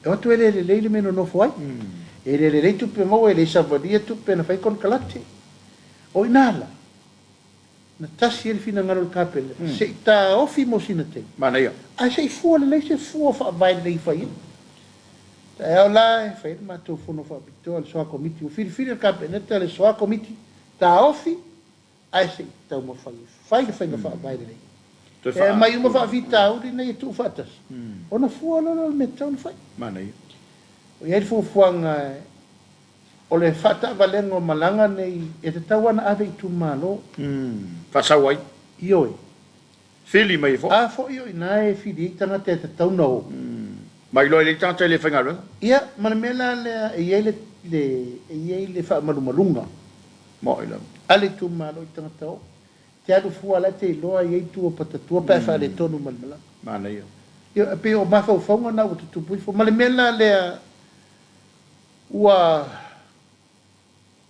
S3: E o atu e le lelei le mea e nonofo ai. E le lelei tupe maua e le savalia tupe na fai konekarate. O ina la na tasi ai le finagalo o le Kapeneta se i taofi mo sina taimi. Ae se i fua lelei se fua faavae lelei e fai ai. Taeao la e fai ai le matou fono faapitoa i le Soa Komiti. Ua filifili e le Kapeneta le Soa Komiti taofi Ae se i taumafai e fai le faiga faavae lelei. E aumai uma faafitauli nei e tuufaatasi, ona fua loa lea o le mea e tatau ona fai. O i ai le fuafuaga o le faataavalega o malaga nei e tatau lava ona ave i itumalo.
S4: Faasau ai.
S3: Ioe.
S4: Fili mai ai foi.
S3: A foi o i ina e fili ai tagata e tatau ona o.
S4: Ma iloa ai le tagata e le faigaluega.
S3: Ia, ma le mea la lea e i ai le, le, e i ai le faamalumaluga.
S4: Maoi lava.
S3: A le itumalo i tagata o. Te alu fua la e te iloa e i ai tua patatua pe a faaletonu ma le malaga.
S4: Manaia.
S3: Ia, e pei o mafaufauga na ua tutupu ifo. Ma le mea la lea ua.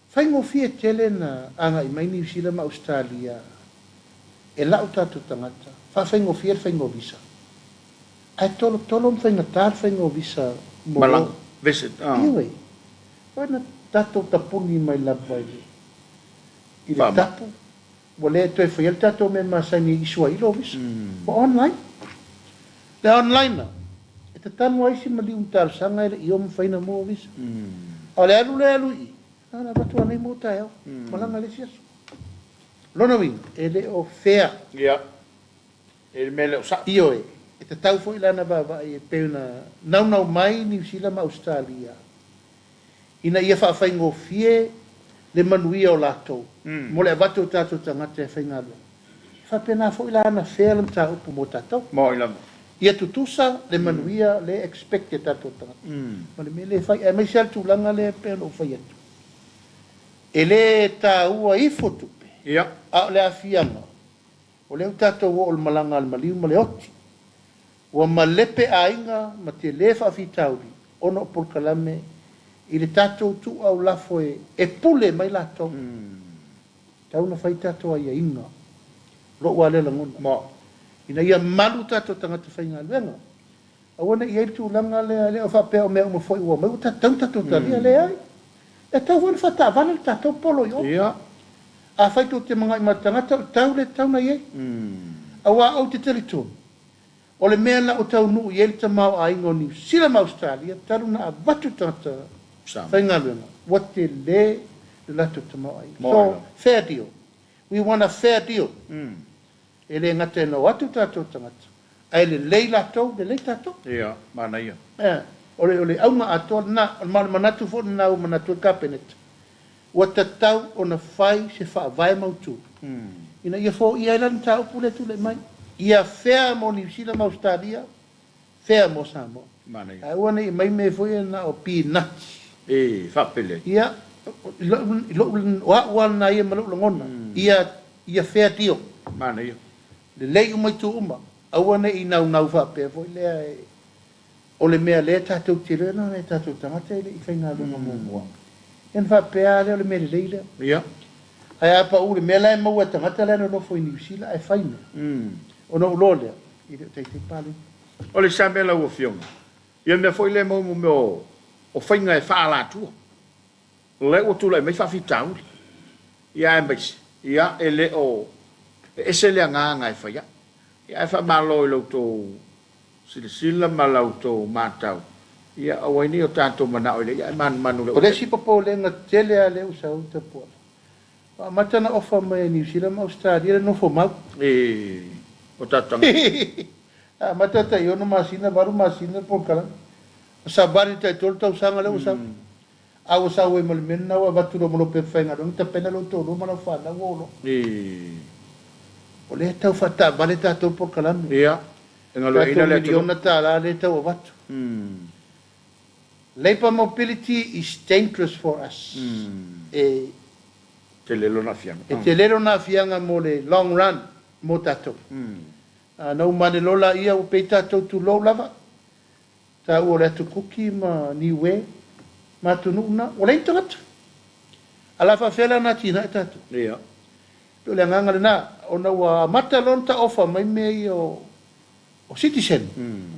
S3: Faigofie tele na agai mai Niu Sila ma Ausetalia e lau tatou tagata, faafaigofie le faiga o visa. Ae tolotolo ma faigata le faiga o visa mo
S4: Malaga, visit, ah.
S3: Ioe. Ua na tatou tapuni mai lava i le i le tapu, ua le toe faia le tatou mea masani i isuailo o visa. Ua online. Le online na, e tatanu ai isi maliu ma talosaga e le i o mafai na maua visa. A o le alu lea alu i i, na ona avatu lava nei maua taeao, malaga i le isi aso. O lona uiga, e le o fair.
S4: Ia, e le mea le o sao.
S3: Ioe, e tatau foi la ona vaavaai e pei ona naunau mai Niu Sila ma Ausetalia ina ia faafaigofie le manuia o latou mo le avatu o tatou tagata e faigaluega. E faapena foi la ana fea le mataupu mo tatou.
S4: Maoi lava.
S3: Ia tutusa le manuia lea e expect e tatou tagata ma le mea lea e fai, aemaise lava le tulaga lea e pei ona ou fai atu, e le taua ifo tupe, a o le aafiaga, o lea ua tatou oo i le malaga a le maliu ma le oti. Ua malepe aiga ma tele faafitauli ona o polokalame i le tatou tuuau lafo e pule mai latou. Tatau ona fai tatou aiaiga, lou lava lea lagona, ina ia malu tatou tagata faigaluega. Aua ne i i ai le tulaga lea, e le o faapea o mea uma foi ua omai ua tatau ona tatou talia. Leai. E tatau foi ona faataavale le tatou polo i o. Afai tou te mangai ma le tagata, o le tau lea e tatau ona i ai. Aua ou te talitonu, O le mea la ua taunuu i ai le tamaoaiga o Niu Sila ma Ausetalia talu na avatu tagata faigaluega, ua tele le latou tamaoaiga. So, fair deal. We want a fair deal. E le gata ina o atu tatou tagata, ae lelei latou, lelei tatou.
S4: Ia, manaia.
S3: O le auga atoa lena, ma o le manatu foi lena ua manatu ai le Kapeneta, Ua tatau ona fai se faavae mautu ina ia foia ai la le mataupu lea e tulai mai. Ia fea mo Niu Sila ma Ausetalia, fea mo Samoa. Ae aua ne i aumai mea foi ia na o pinati.
S4: E faapele ai.
S3: Ia, i lou, i lou, o au lava lena ia ma lou lagona, ia, ia fair deal.
S4: Manaia.
S3: Lelei uma itu uma. Aua ne i naunau faapea foi lea e O le mea lea tatou te iloa na o nai tatou tagata e le i faigaluega muamua. Ia ona faapea lava lea o le mea lelei lea.
S4: Ia.
S3: Ae a pau le mea la e maua e tagata la e nonofo i Niu Sila ae fai mea. Ona ou iloa lea, e le o taitai paleni.
S4: O le sa mea lau Afioga, ia mea foi lea e maua mo mea o faiga e faaalatua. O lea ua tulai mai faafitauli. Ia aemaise, ia e le o, e ese le agaga e fai ai. Ia ae faamalo i lo outou silasila ma la outou matau, ia aua ai ne i o tatou manao i le ia e manumanu i le
S3: O le isi popolega tele lava lea ua sau Tapuala, ua amata ona ofa mai e Niu Sila ma Ausetalia le nofo mau.
S4: I o tatou tagata.
S3: Amata tai ono masina, valu masina le polokalame. O savali le tai tolu tausaga lea ua sau. A ua sau ai ma le mea lena ua avatu loa ma lou pepa faigaluega, tapena lou toalua ma lau fanau ua o loa. O lea e tau faataavale tatou polokalame.
S4: Ia, e galueaiina
S3: le atunuu. Tatou miliona tala lea e tau avatu. Labour mobility is dangerous for us. E
S4: tele lona aafiaga.
S3: E tele lona aafiaga mo le long run mo tatou. A na uma ane loa laia ua pei tatou tulou lava. Taua o le Atu Kuki ma Niue ma atunuu na, ua leai ni tagata. A la faafefea la ona atinae tatou?
S4: Ia.
S3: Pei o le agaga lena, ona ua amata loa ona taofa mai mea ia o citizen,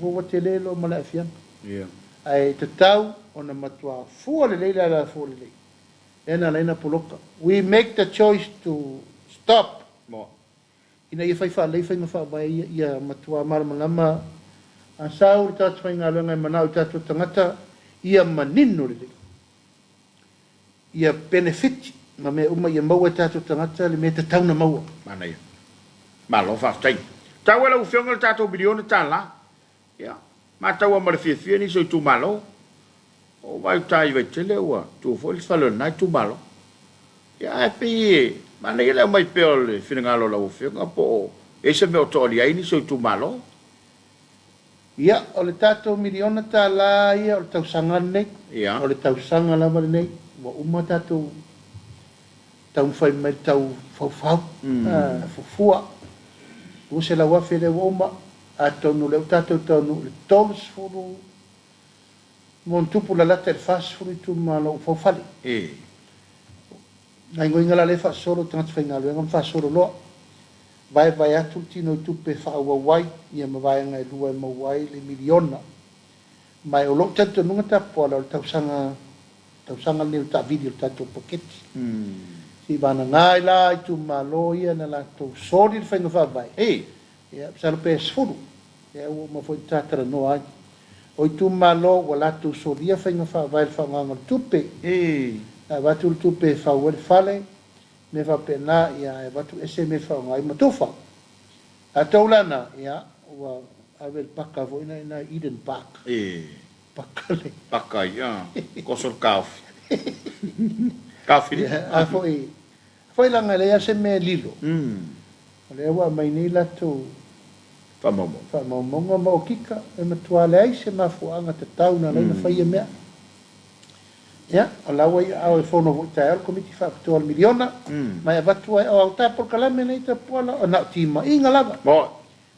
S3: ua tele loa ma le aafiaga.
S4: Ia.
S3: Ae tatau ona matua fua lelei le alafua lelei, lea na ala ai ona poloka. We make the choice to stop.
S4: Moa.
S3: Ina ia fai faalelei faiga faavae ia, ia matua malamalama a sau le tagata faigaluega e manao i tatou tagata, ia manino lelei, ia penefiti. ma mea uma ia maua e tatou tagata le mea e tatau ona maua.
S4: Manaia. Malo faafetai. Tau e lau Afioga le tatou miliona tala. Ia, matau lava ma le fiafia nisi o itumalo. Ua ou vaai uta i Vaitele ua tu foi le fale o lena itumalo. Ia, ae pei e manaia le aumai pea o le finagalo o lau Afioga po o i ai se mea o toalia ai nisi o itumalo.
S3: Ia, o le tatou miliona tala ia o le tausaga lenei.
S4: Ia.
S3: O le tausaga lava lenei ua uma tatou taumafai mai le tau faufau, fuafua, 200,000 lea ua uma, atonu o lea ua tatou taunuu i le 30 ma ona tupu lalata i le 40 itumalo ua faufale. Gaoioiga la lea e faasolo i tagata faigaluega ma faasolo loa, vaevae atu le tino i tupe e faaauau ai ia ma vaega e lua e maua ai le miliona. Ma o lou talitonuga Tapuala o le tausaga tausaga lenei o le taavili o le tatou paketi. Seivanana ai la itumalo ia na latou soli le faiga faavae, ia masalo pe 10, ia ua uma foi ona ta talanoa ai. O itumalo ua latou solia faiga faavae i le faaaogaina o le tupe, na avatu le tupe e fau ai le fale, mea faapena, ia ae avatu ese mea e faaaoga ai ma tufa. Latou la na, ia ua ave le paka foi na i ina i Eden Park. Paka le.
S4: Paka ia, koso le kaofi. Kaofi le.
S3: A foi, foi leaga e leai lava se mea e lilo. O lea ua aumai nei latou.
S4: Faamaumauga.
S3: Faamaumauga ma okika, e matua leai se mafuaaga tatau na ala ai ona fai ia mea. Ia, o la ua i aao e fono foi taeao le Komiti Faapitoa o le Miliona, ma e avatu ai, o au ta polokalame nei Tapuala, na o timaiga lava.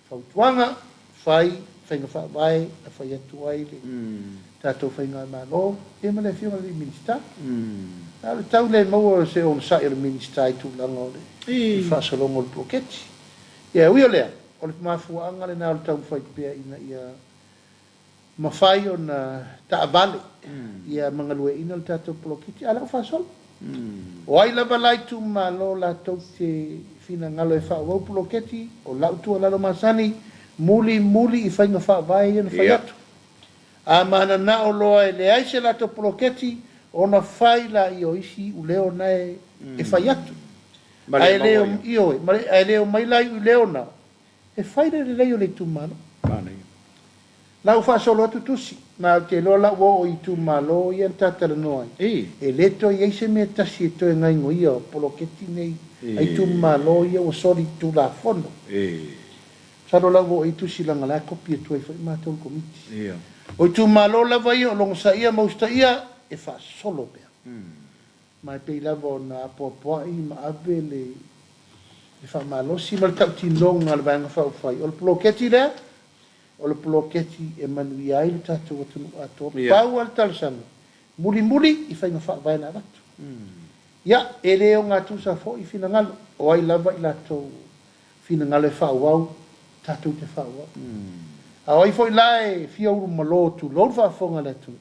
S3: Fautuaga, fai faiga faavae na fai atu ai le tatou faigamalo ia ma le Afioga i le alii Minisita. A o le tau le maua o se onosai o le Minisita i tulaga o le faasologa o le poloketi. Ia e ui o lea, o le mafuaaga lena o le taumafai pea ina ia mafai ona taavale ia ma galueaiina le tatou poloketi, a o la ua faasolo. O ai lava la itumalo latou te finagalo e faaauau poloketi, o lau tuualalo masani, mulimuli i faiga faavae ia na fai atu. A mananao loa e leai se latou poloketi, ona fai laia o isi iuleo na e fai atu. Ae le, ioe, ae le omai la iuleo na, E fai le lelei o le itumalo.
S4: Manaia.
S3: La ua faasolo atu tusi, ma ou te iloa la ua oo i itumalo ia na ta talanoa ai. E le toe i ai se mea tasi e toe gaingoia o poloketi nei a itumalo ia ua soli tulafono. Masalo la ua oo i ai tusi leaga la e kopi atu ai foi matou le komiti. O itumalo lava ia o logosaia ma usitaia e faasolo pea. Ma e pei lava ona apoapoai ma ave le faamalosi ma le tautinoga a le Vaega Faaupufai, o le poloketi lea, o le poloketi e manuia ai le tatou atunuu atoa. Pau lava le talosaga, mulimuli i faiga faavae na avatu. Ia, e le ogatusa foi finagalo, o ai lava i latou finagalo e faaauau, tatou te faaauau. A o ai foi la e fia ulumalo, tulou le faafofoga a le atunuu,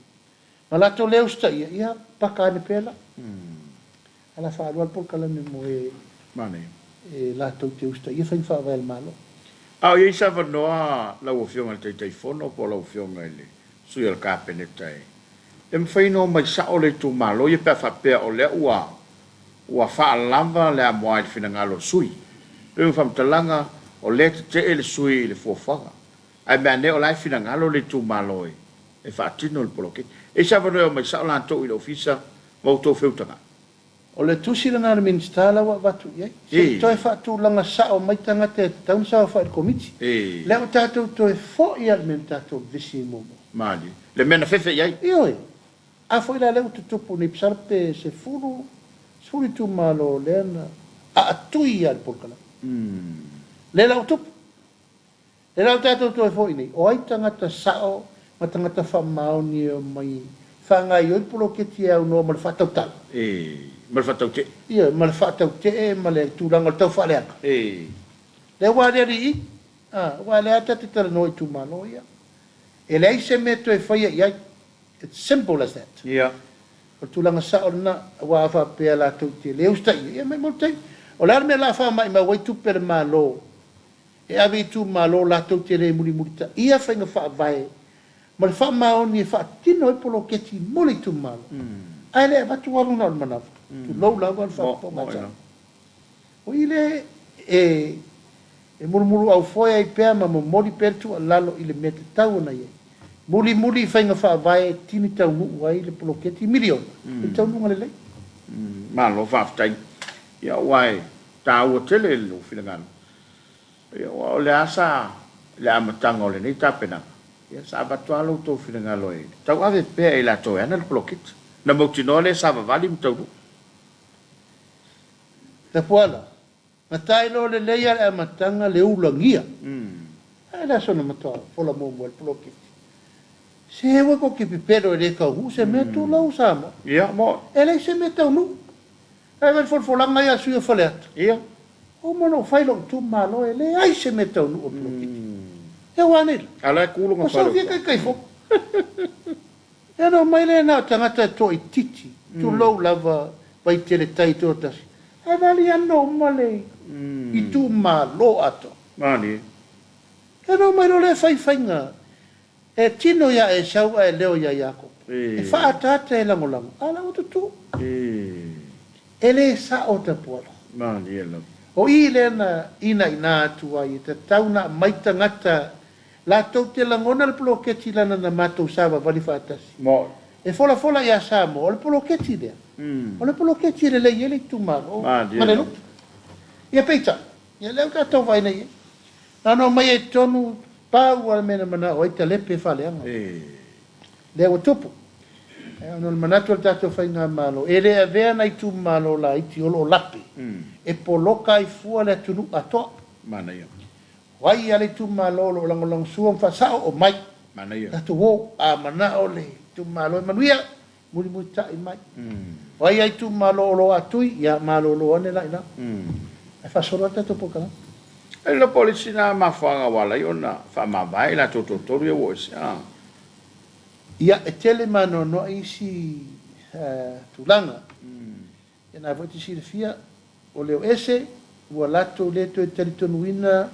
S3: Ma latou le usitaia, ia, paka ane pea la. A la faalua le polokalame mo e e latou te usitaia faiga faavae a le Malo.
S4: A o i ai se avanoa lau Afioga i le Taitaifono po o lau Afioga i le Sui o le Kapeneta e e mafai ona omai sao le itumalo ia pe a faapea o lea ua ua faalava le amoa i le finagalo o le sui. O le faamatalaga, o lea e tetee le sui i le fuafuaga. Ae mea ane o la e finagalo le itumalo e e faatino le poloketi. E i ai se avanoa e omai sao latou i le ofisa ma outou feutagai?
S3: O le tusi lena a le Minisita la ua avatu i ai. Se i toe faatulaga sao mai tagata e tatau ona saofai i le Komiti. Lea ua tatou toe foi lava i le mea na tatou vevesi ai muamua.
S4: Malie. Le mea na fefe i ai.
S3: Ioe. A foi la lea ua tutupu nei masalo pe sefulu, sefulu itumalo lea na aatui lava i le polokalame. Lea la ua tupu. E lau tatou toe foi nei, o ai tagata sao ma tagata faamaoni e omai faagaoioi poloketi e aunoa ma le faatautau?
S4: E, ma le faatautee.
S3: Ioe, ma le faatautee ma le tulaga o le taufaaleaga.
S4: E.
S3: Lea ua aliali i i, a, aua o lea lava ta te talanoa i itumalo ia. E leai se mea e toe faia i ai. It's simple as that.
S4: Ia.
S3: O le tulaga sao lena, aua a faapea latou te le usitaia, ia maimau le taimi. O le a le mea o le a faamaimau ai tupe a le Malo E ave i itumalo latou te le mulimulitaia faiga faavae ma le faamaoni e faatino ai poloketi mo le itumalo, ae le avatu alu na o le manava. Tulou lava le faafofoga a Samoa. O i lea e mulumuluaufoe ai pea ma momoli pea le tuualalo i le mea tatau ona i ai. Mulimuli i faiga faavae e tini taunuu ai le poloketi miliona i le taunuuga lelei.
S4: Malo faafetai. Ia aua e taua tele lou finagalo. Ia aua o le a sa le amataga o lenei tapenaga, ia sa avatu lava lo outou finagalo e tauave pea e i latou e ana le poloketi. Na mautinoa lea sa vavali ma taunuu.
S3: Tapuala, Na tailo lelei a le amataga le ulagia. Ae le aso na matua fola muamua ai le poloketi. Se ua ko ke pepelo e le taunuu se mea tulou Samoa.
S4: Ia, mo.
S3: E leai se mea taunuu. Ae vaai le folafolaga ia a le sui o Faleata.
S4: Ia.
S3: Ua uma ona ou fai lou itumalo e leai se mea taunuu o le poloketi. Ia ua a nei la?
S4: A la e ku lona
S3: fale o. Ua saofia taitaifono. Ia ona omai lea na o tagata e toaitiiti, tulou lava Vaitele tai toatasi, ae valiano uma le itumalo atoa.
S4: Malie.
S3: Ia ona omai loa lea e fai faiga e tino ia Esau ae leo ia Iakopo, e faaataata e lagolago, a o la ua tutu. E le sao Tapuala.
S4: Malie lava.
S3: O i lea na inaina atu ai e tatau ona aumai tagata Latou te lagona le poloketi lana na matou savavali faatasi. E folafola ia Samoa, o le poloketi lea, o le poloketi e lelei ai le itumalo ma le lotu. Ia peitai, ia lea ua tatou vaai nei i ai. Na ona omai ai i totonu, pau lava le mea na manao ai, talepe faaleaga. Lea ua tupu. Ona o le manatu o le tatou Faigamalo, e le avea nai itumalo laiti o lo o lape e poloka ai fua le atunuu atoa. O ai a le itumalo o lo o lagolagosua ma faasao, omai.
S4: Manaia.
S3: Tatou o, a manao le itumalo e manuia, mulimulitai mai. O ai a itumalo o lo o atui, ia malolo ane la i ina. Ae faasolo atu tatou polokalame.
S4: E le iloa po o le isi lena mafuaaga ua ala ai ona faamavae i latou toatolu ia ua o ese, a.
S3: Ia, e tele ma anoanoai isi tulaga. Ia na foi te silafia, o leo ese, ua latou le toe talitonuina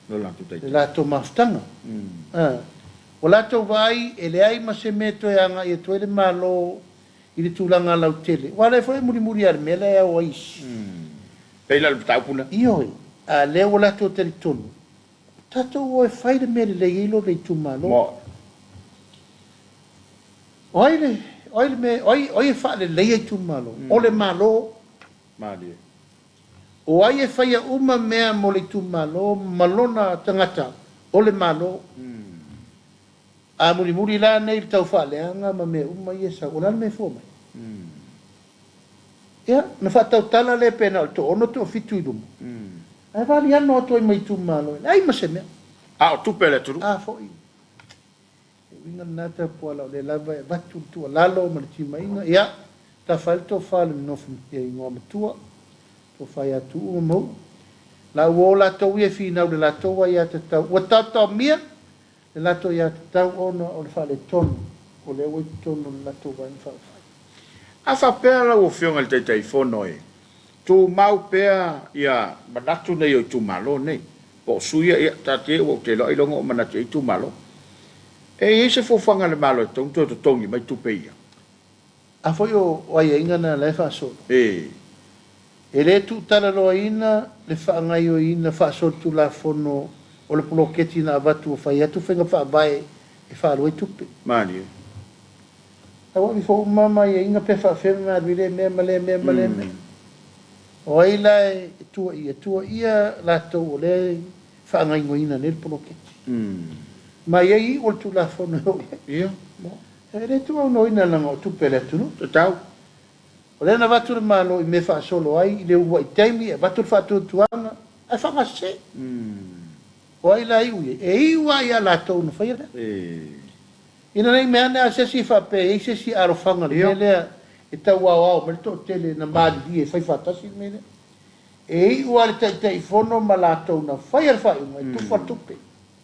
S3: le latou mafutaga. Ua latou vaai e leai ma se mea e toe agai atu ai le Malo i le tulaga lautele, aua o lea foi e mulimuli lava i le mea lea e ao ai isi.
S4: Pei la o le mataupu lea.
S3: Ioe, a lea ua latou talitonu, tatou o e fai le mea lelei ai lona itumalo. O ai le, o ai le mea, o ai, o ai e faaleleia itumalo? O le Malo.
S4: Malie.
S3: O ai e faia uma mea mo le itumalo ma lona tagata? O le Malo. A mulimuli la nei le tau faaleaga ma mea uma ia e sau, o le a le mea e fua mai? Ia, na faatautala lea pe na o le toaono toafitu i luma, ae valiano atu ai ma itumalo e leai ma se mea.
S4: A o tupe a le atunuu.
S3: A foi. Le uiga lena Tapuala o lea lava e avatu le tuualalo ma le timaiga, ia, tafa ai le tofa i le nofo igoa matua, tofa ia Tuuu ma Mauu. La ua o latou ia e finau i le latou aiatatau, ua taotaomia le latou aiatatau ona o le faaletonu o lea ua i totonu o le latou Vaega Faaupufai.
S4: A faapea lau Afioga i le Taitaifono e tumau pea ia manatu nei o itumalo nei, po o sui ia, ia taatia ia ua ou te iloa ailoga o manatu i ai itumalo. E i ai se fuafuaga a le Malo e tatau ona toe totogi mai tupe ia?
S3: A foi o aiaiga na la e faasolo.
S4: E.
S3: E le tuutalaloaina le faagaioiina faasolitulafono o le poloketi na avatu ua fai atu faiga faavae e faalu ai tupe.
S4: Malie.
S3: A ua ifo uma ma aiaiga pe faafefea ma alu i lea mea ma lea mea ma lea mea. O ai la e tuuaia? Tuuaia latou o lea e faagaioina nei le poloketi. Ma e i ai iu o le Tulafono e oo i ai.
S4: Ia.
S3: E le tuuaunoaina leaga o tupe a le atunuu.
S4: Tatau.
S3: O lea na avatu le Malo i mea e faasolo ai i le uluai taimi, e avatu le faatuatuaga ae faagasese. O ai la e iu i ai? E iu lava ia latou na faia lea. Ina ne i mea ane a se isi faapea e i ai se isi alofaga i le mea lea e tau aoao mai le toatele na malilie e fai faatasi le mea lea. E iu lava le Taitaifono ma latou na faia le faaiuga e tufa le tupe.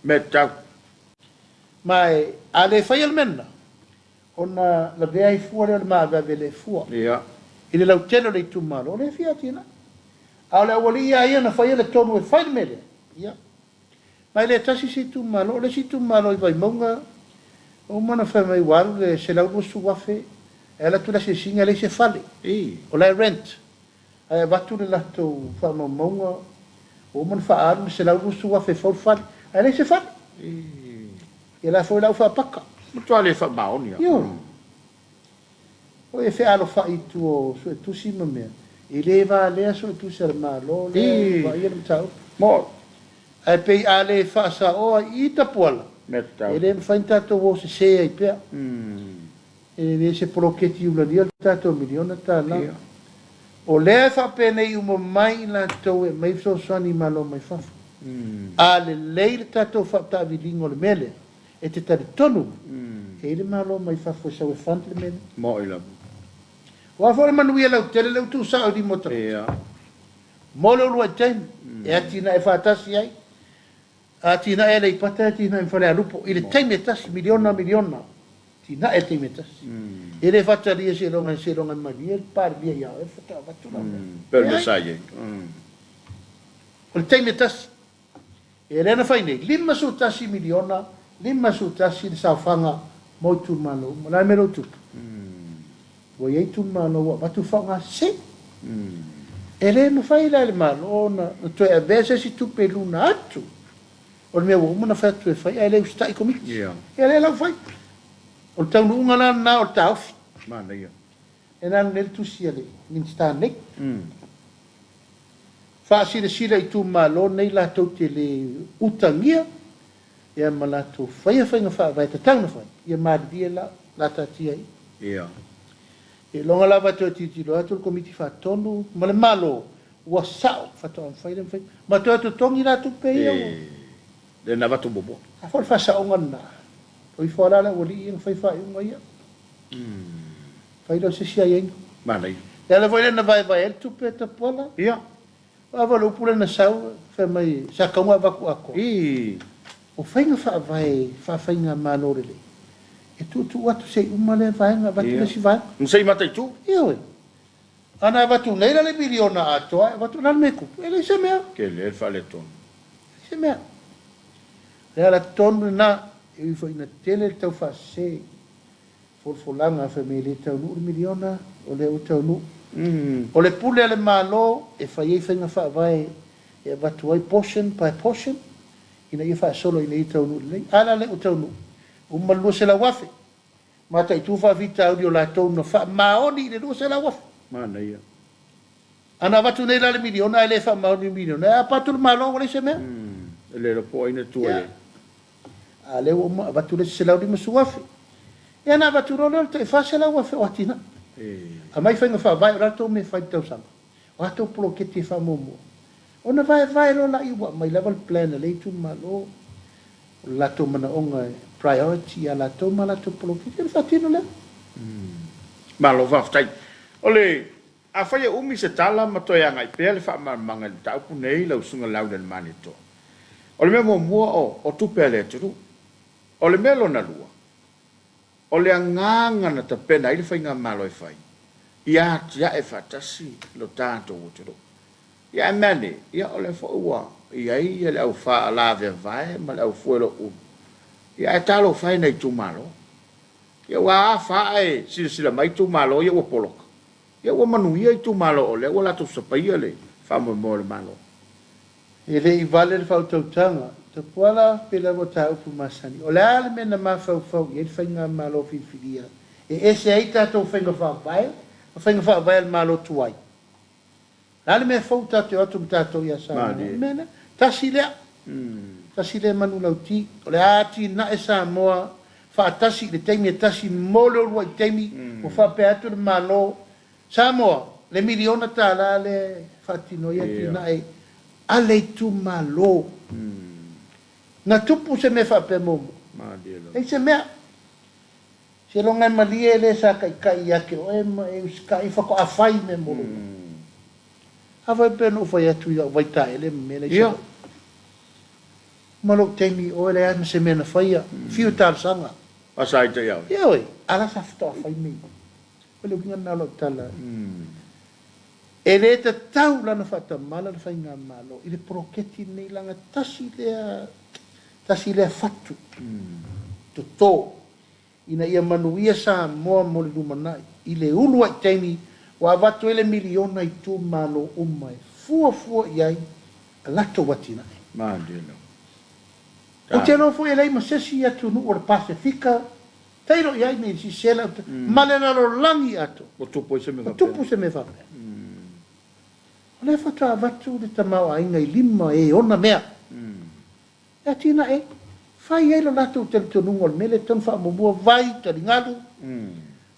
S4: Mea tatau.
S3: Ma e, a le faia le mea lena, ona lavea ai fua lea o le maaveave le fua i le lautele o le itumalo, o lea e fia atinae. A o le aualii lava ia na faia le tonu e fai le mea lea, ia. Ma e le tasi se itumalo, o le isi itumalo i Vaimauga, ua uma ona fai mai ua alu le 120,000. E alu atu le asiasiga e leai se fale. O la e rent. Ae avatu le latou faamaumauga ua uma ona faaalu le $120,000 e fau le fale, ae leai se fale. Ia la foi la ua faapaka.
S4: Matua le faamaoni lava.
S3: Ioe. O e fealofai i tua o suetusi ma mea, e le valea suetusi a le Malo lea e vaaia le mataupu.
S4: Mo.
S3: Ae pei a le faasaoa i i Tapuala, e le mafai ona tatou o sese ai pea. E le se poloketi ulalia le tatou miliona tala. O lea e faapenei uma mai i latou e aumai fesoasoani i Malo mai fafo. A lelei le tatou faataaviliga o le mea lea, e te talitonu mai, e i ai le Malo mai fafo e sau e fund le mea lea.
S4: Moni lava.
S3: Aua foi o le manuia lautele lea ua tuusao i lima o tagata. Mo le uluai taimi e atinae faatasi ai Atinae Aleipata e atinae ma Falealupo i le taimi e tasi, miliona miliona atinae i le taimi e tasi. E le faatalia seiloga seiloga e malie le Palemia ia oe faatoa avatu lau mea.
S4: Pei o le mea sa i ai.
S3: O le taimi e tasi. Ia lea na fai nei, 51 miliona, 51 le saofaga mo itumalo uma. O le a le mea lea ua tupu? Ua i ai itumalo ua avatu faaaoga sese. E le mafai la e le Malo ona toe avea se isi tupe i luna atu o le mea ua uma ona fai atu e fai ae le usitai Komiti. Ia lea la ua fai. O le taunuuga la lena o le taofi.
S4: Manaia.
S3: E na alu nei le tusi a le Minisita nei. Faasilasila i itumalo nei latou te le utagia ia ma latou faia faiga faavae tatau ona fai, ia malilie la, la taatia i.
S4: Ia.
S3: Seiloga lava e toe tilotilo atu le Komiti Faatonu ma le Malo ua sao faatoa mafai lea ona fai, ma toe totogi la tupe ia ua.
S4: E le na avatu muamua.
S3: A foi o le faasaoga lena, o ifo lava la le aualii ia na fai faaiuga ia. Fai lea o se isi aiaiga.
S4: Manaia.
S3: Le ala foi lea na vaevae ai le tupe a Tapuala.
S4: Ia.
S3: Aua foi o le upu lea na sau, fai mai, sa tatau ona avatu atoa. O faiga faavae faafaigamalo lelei, e tuutuu atu se i uma lea vaega, avatu le isi vaega.
S4: Ma se i mataitu.
S3: Ioe. A na avatu nei la le miliona atoa ae avatu, o le a le mea e tupu? E leai se mea.
S4: Tele le faaletonu.
S3: E leai se mea. O le ala tonu lena, e ui foi ina tele le taufaasese. Folafolaga fai mai e le taunuu le miliona, o lea ua taunuu. O le pule a le Malo e fai ai faiga faavae e avatu ai portion by portion ina ia faasolo ina ia taunuu lelei. A la lea ua taunuu, uma le 200,000, mataitu faafitauli o latou na faamaoni i le 200,000.
S4: Manaia.
S3: A na avatu nei la le miliona ae le faamaoni i le miliona, e apa atu le Malo ua leai se mea.
S4: E le iloa po o ai na tua i ai.
S3: A o lea ua uma avatu le isi $150,000. Ia ona avatu loa lea o le tai $400,000 o atinae. Aumai faiga faavae o le a tou mea e fai i le tausaga, o a tou poloketi e faamuamua. Ona vaevae loa laia ua aumai lava le plan a lea itumalo, o le latou manaoga e priority ia latou ma latou poloketi ona faatino lea.
S4: Malo faafetai. O le Afai e umi se tala ma toe agai pea le faamalamalamaga i le mataupu nei, lau Susuga Laulelmalietoa. O le mea muamua, o, o tupe a le atunuu. O le mea lona lua, o le agaga na tapena ai le faigamalo e fai, ia atiae faatasi lo tatou atunuu. Ia ae mea ane, ia o lea foi ua i ai ia le au faalaveavae ma le au fueloulu, ia ae talofa e i nai itumalo. Ia ua afa ae silasila mai itumalo ia ua poloka. Ia ua manuia itumalo o lea ua latou sapaia le faamoemoe o le Malo.
S3: E le i vale le faautautaga, Tapuala, pei lava o ta upu masani, o le a le mea na mafaufau i ai le Faigamalo filifilia e ese ai tatou faiga faavae ma faiga faavae a le Malo tuai? O le a le mea fou tatou te o atu ma tatou ia Samoa? O le mea lea. Tasi lea. Tasi lea manulauti. O le a atinae Samoa faatasi i le taimi e tasi mo le uluai taimi ua faapea atu le Malo Samoa le miliona tala lea e faatino ai atinae a le itumalo. Na tupu se mea faapea muamua? Leai se mea. Seiloga e malie le sa taitai ia te oe ma e usitai faatoa fai mea mo lou loto. Afai pea na ou fai atu i lau vaitaele ma mea la i Savaii. Ma lou taimi oe leai ma se mea na faia, fiu e talosaga.
S4: A sa ita ia oe.
S3: Ioe, a la sa faatoa fai mea ia. O le uiga lena o lau tala. E le tatau la ona faatamala le faigamalo i le poloketi lenei leaga tasi lea, tasi lea fatu toto ina ia manuia Samoa mo le lumanai. i le uluai taimi ua avatu ai le miliona i itumalo uma e fuafua i ai a latou atinae.
S4: Malie lava.
S3: Ou te iloa foi e leai ma se isi atunuu o le Pasefika tailo i ai nei sisela ma le lalolagi atoa.
S4: Ua tupu ai se mea
S3: faapea. Ua tupu se mea faapea. O lea faatoa avatu le tamaoaiga i lima e ona mea e atinae fai ai lo latou talitonuga o le mea lea e tatau ona faamuamua, vai, taligalu,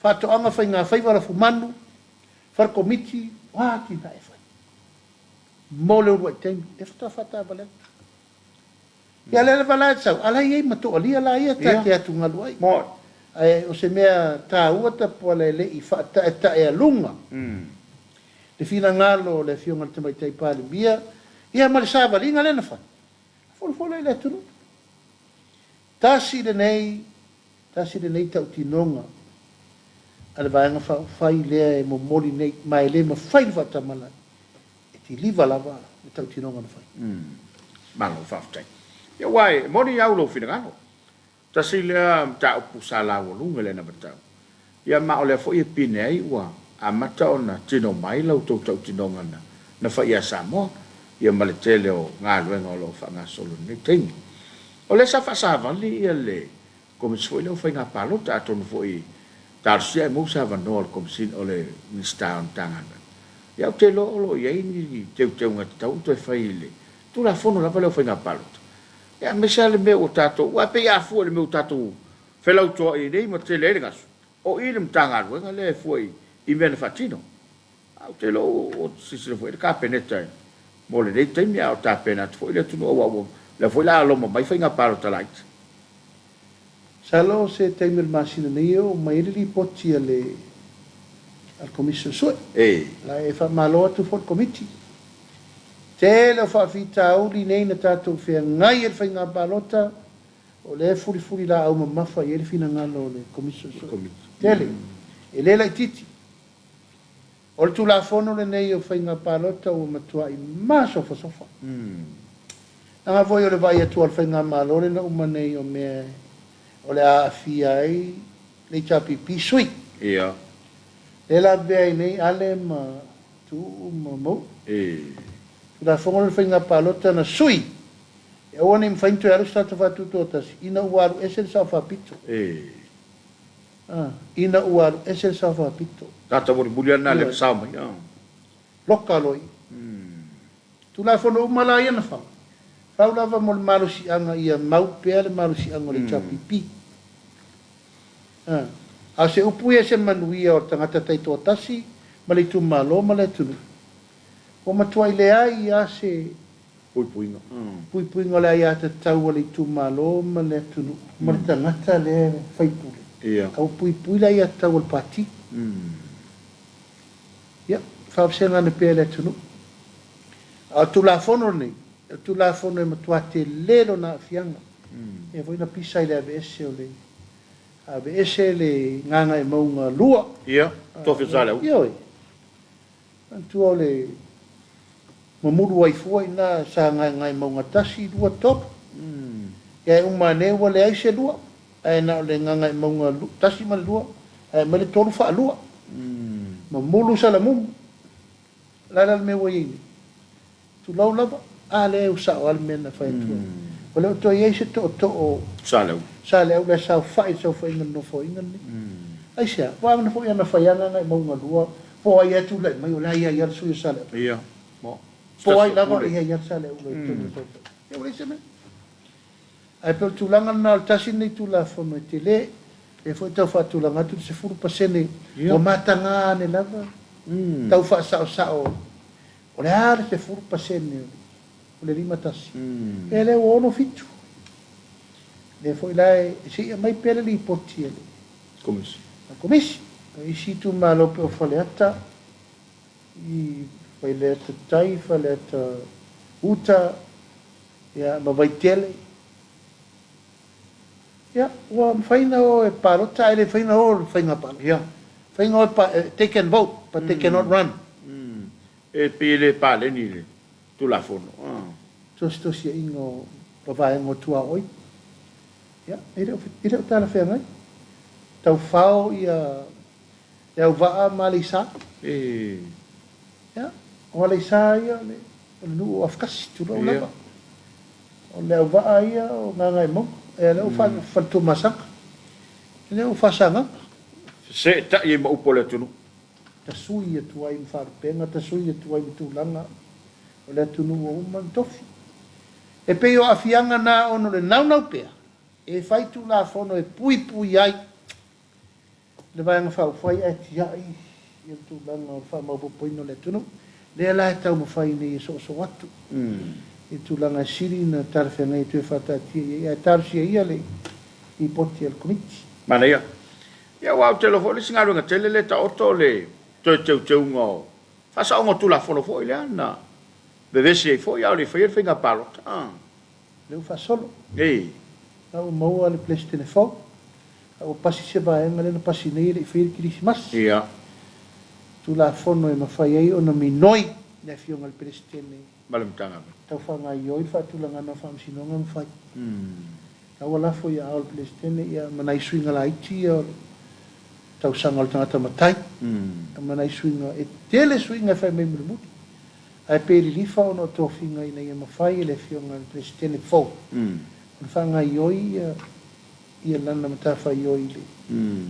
S3: faatoaga, faigafaiva, lafumanu, falekomiti, o a atinae e fai mo le uluai taimi, lea faatoa faataavale atu. Ia lea lava la e sau, a la e i ai ma toalia la ia ta te atugalu ai. Ae o se mea taua Tapuala e le i faataetaealuga le finagalo o le Afioga i le Tamaitai Palemia ia ma le savaliga lea na fai, a folafola i le atunuu. Tasi lenei, tasi lenei tautinoga a le Vaega Faaupufai lea e momoli nei, ma e le mafai ona faatamala E kiliva lava le tautinoga na fai.
S4: Malo faafetai. Ia aua e moni au lou finagalo. Tasi lea mataupu sa laualuga i le anavatau. Ia ma o lea foi e pine ai ua amata ona tino mai la outou tautinoga na na fai ia Samoa, ia ma le tele o galuega o lo o faagasolo i lenei taimi. O lea sa faasavali ia le Komisi foi lea o Faiga Palota, atonu foi talosia ae maua se avanoa o le Komisi, o le Minisita o le Matagaluega. Ia ou te iloa o lo o i ai ni teuteuga e tatau ona toe fai i le Tulafono lava lea o Faiga Palota. Ia aemaise lava le mea ua tatou, aua e pei a fua i le mea ua tatou felautoa'i ai nei ma tele ai le gasu, o i le Matagaluega lea e fua i mea na faatino. Ae ou te iloa ua silasila foi i ai le Kapeneta mo lenei taimi, a o tapena atu foi le atunuu aua ua, lea foi o le a loma mai faiga palota laiti.
S3: Masalo o se taimi o le masina nei e oo mai ai le lipoti a le a le Komisi Suesue. La e faamalo atu foi le Komiti. Tele o faafitauli nei na tatou feagai ai i le faiga palota, o lea e fulifuli laau mamafa i ai le finagalo o le Komisi Suesue. Tele. E le laitiiti. O le Tulafono lenei o Faiga Palota ua matuai masofasofa. Leaga foi o le vaai atu a le Faigamalo lea na uma nei o mea o le a aafia ai le HRPP sui. Lea la avea ai nei Ale ma Tuuu ma Mauu. Tulafono lea o le Faiga Palota na sui e aua ne i mafai ona toe alu se tagata faatutoatasi ina ua alu ese le Sao Faapito. Ina ua alu ese le sao faapito.
S4: Tata mulimuli lava lena lea na sao mai.
S3: Loka loa ia. Tulafono uma la ia na fau, fau lava mo le malosiaga ia mau pea le malosiaga o le HRPP. A o se upu ia se manuia o le tagata taitoatasi ma le itumalo ma le atunuu, ua matuai leai lava se
S4: Puipuiga.
S3: Puipuiga o le aiatatau a le itumalo ma le atunuu ma le tagata lea e faipule. A ua puipui le aiatatau a le Pati. Ia, faavasega ane pea i le atunuu. A o le Tulafono lenei, o le Tulafono e matua tele lona aafiaga. Lea foi na pisa i le aveese o le aveese le Gagaemauga 2.
S4: Ia, tofi o Saleaula.
S3: Ioe. Manatua o le mamulu ai fua i ina sa gaegae mauga tasi, lua, tolu. Ia e uma ane ua leai se lua, ae na o le gagaemauga tasi ma le lua, ae aumai le tolu faalua. Mamulu salamumu. O le a la le mea ua i ai nei? Tulou lava, a lea ua sao lava le mea na fai atu ai. Ua le o toe i ai se tootoo o
S4: Saleaula.
S3: Saleaula e saofai i le saofaiga o le Nofoaiga lenei. Aisea? Aua ana foi ana fai lava Gagaemauga 2, po o ai lava e tulai mai, o la e i ai lava le sui o Saleaula.
S4: Ia, mo.
S3: Po o ai lava, o la e i ai lava le Saleaula i totonu o le saofaiga. Ia ua leai se mea. Ae pei o le tulaga lena, o le tasi lenei Tulafono e tele, lea foi e tau faatulaga atu le 10% ua mataga ane lava, tau faasaosao. O le a le 10% o le 51? Ea lea ua 67. Lea foi la e se i aumai pea le lipoti a le
S4: Komisi.
S3: A le Komisi. O isi itumalo pei o Faleata, i Faleata Tai, Faleata Uta, ia ma Vaitele. Ia, ua mafai ona o e palota ae le mafai ona o i le faiga palota.
S4: Ia.
S3: Mafai ona o e, they can vote but they cannot run.
S4: E pei e le paleni le Tulafono.
S3: Tositosiaiga o vaega o tuaoi, ia, e le o, e le o talafeagai. Taufao ia. Leauvaa ma Aleisa.
S4: E.
S3: Ia, o Aleisa ia o le, o le nuu o Afakasi, tulou
S4: Ia.
S3: lava. O Leauvaa ia o Gagaemauga. Ia, lea ua Faletuamasaga. Lea ua Faasagaga.
S4: Feseetai ai ma upu a le atunuu.
S3: Tasui atu ai ma faalupega, tasui atu ai ma tulaga o le atunuu ua uma ona tofi. E pei o aafiaga na ona o le naunau pea e fai tulafono e puipui ai le Vaega Faaupufai ae tiai le tulaga o le faamaopoopoina o le atunuu. Lea la e taumafai nei e soosoo atu i le tulaga e sili ona talafeagai e toe faataatia i ai, ae talosia ia le Lipoti a le Komiti.
S4: Manaia. Ia aua ou te iloa foi o le isi galuega tele lea e taoto o le toe teuteuga o faasaoga o Tulafono foi lea na vevesi ai foi a o le i faia le faiga palota.
S3: Lea ua faasolo.
S4: Ei.
S3: La ua maua le Peresetene fou, a ua pasi se vaega lea na pasi nei e le i faia le Kerisimasi.
S4: Ia.
S3: Tulafono e mafai ai ona minoi le Afioga i le Peresetene.
S4: Ma le Matagaluega.
S3: Tau faagaoioi le faatulagaga o faamasinoga ma fai. La ua lafo i aao o le Peresetene ia ma nai suiga laiti ia o le tausaga o le tagata matai, ma nai suiga, e tele suiga e fai mai mulimuli. Ae pe lilifa ona o tofiga ina ia mafai e le Afioga i le Peresetene fou ona faagaoioi ia lana matafaioi i le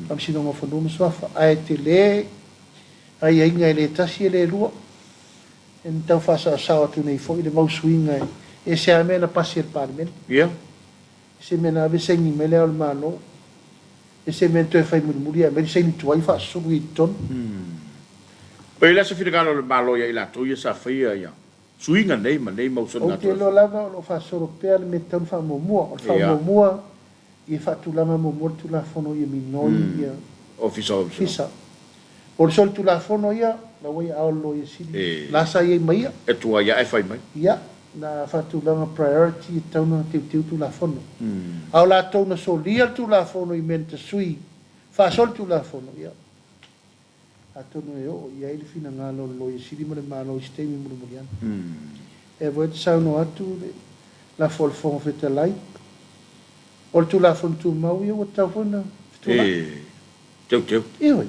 S3: Faamasinoga o Fanua ma Suafa. Ae tele aiaiga e le tasi e le lua e na tau faasaosao atu nei foi le mau suiga e ese lava mea na pasi e le Palemene, ese mea na ave saini mai Le Ao o le Malo, Ese mea na toe fai mulimuli ae aumai le saini tuai faasusulu i totonu.
S4: Oi, le a se finagalo o le Malo ia i latou ia sa faia ia suiga nei ma nei mau
S3: Ou te iloa
S4: soligatulafono?
S3: lava o lo o faasolo pea le mea e tatau ona faamuamua. O le faamuamua ia faatulaga muamua le Tulafono ia minoi ia
S4: Ofisa o Faamasinoga.
S3: Ofisa. O le solitulafono ia, la ua i aao o le Loia Sili la sa i ai ma ia.
S4: E tuai ae fai mai.
S3: Ia, na faatulaga priority e tatau ona teuteu Tulafono. A o latou na solia le Tulafono i mea na tasui faasolitulafono, ia, atonu e oo i ai le finagalo o le Loia Sili ma le Malo i se taimi mulimuli ane. Lea foi ou te saunoa atu le lafo a le Fofoga Fetalai, o le Tulafono Tumau ia ua tatau foi ona fetuunai.
S4: E teuteu.
S3: Ioe.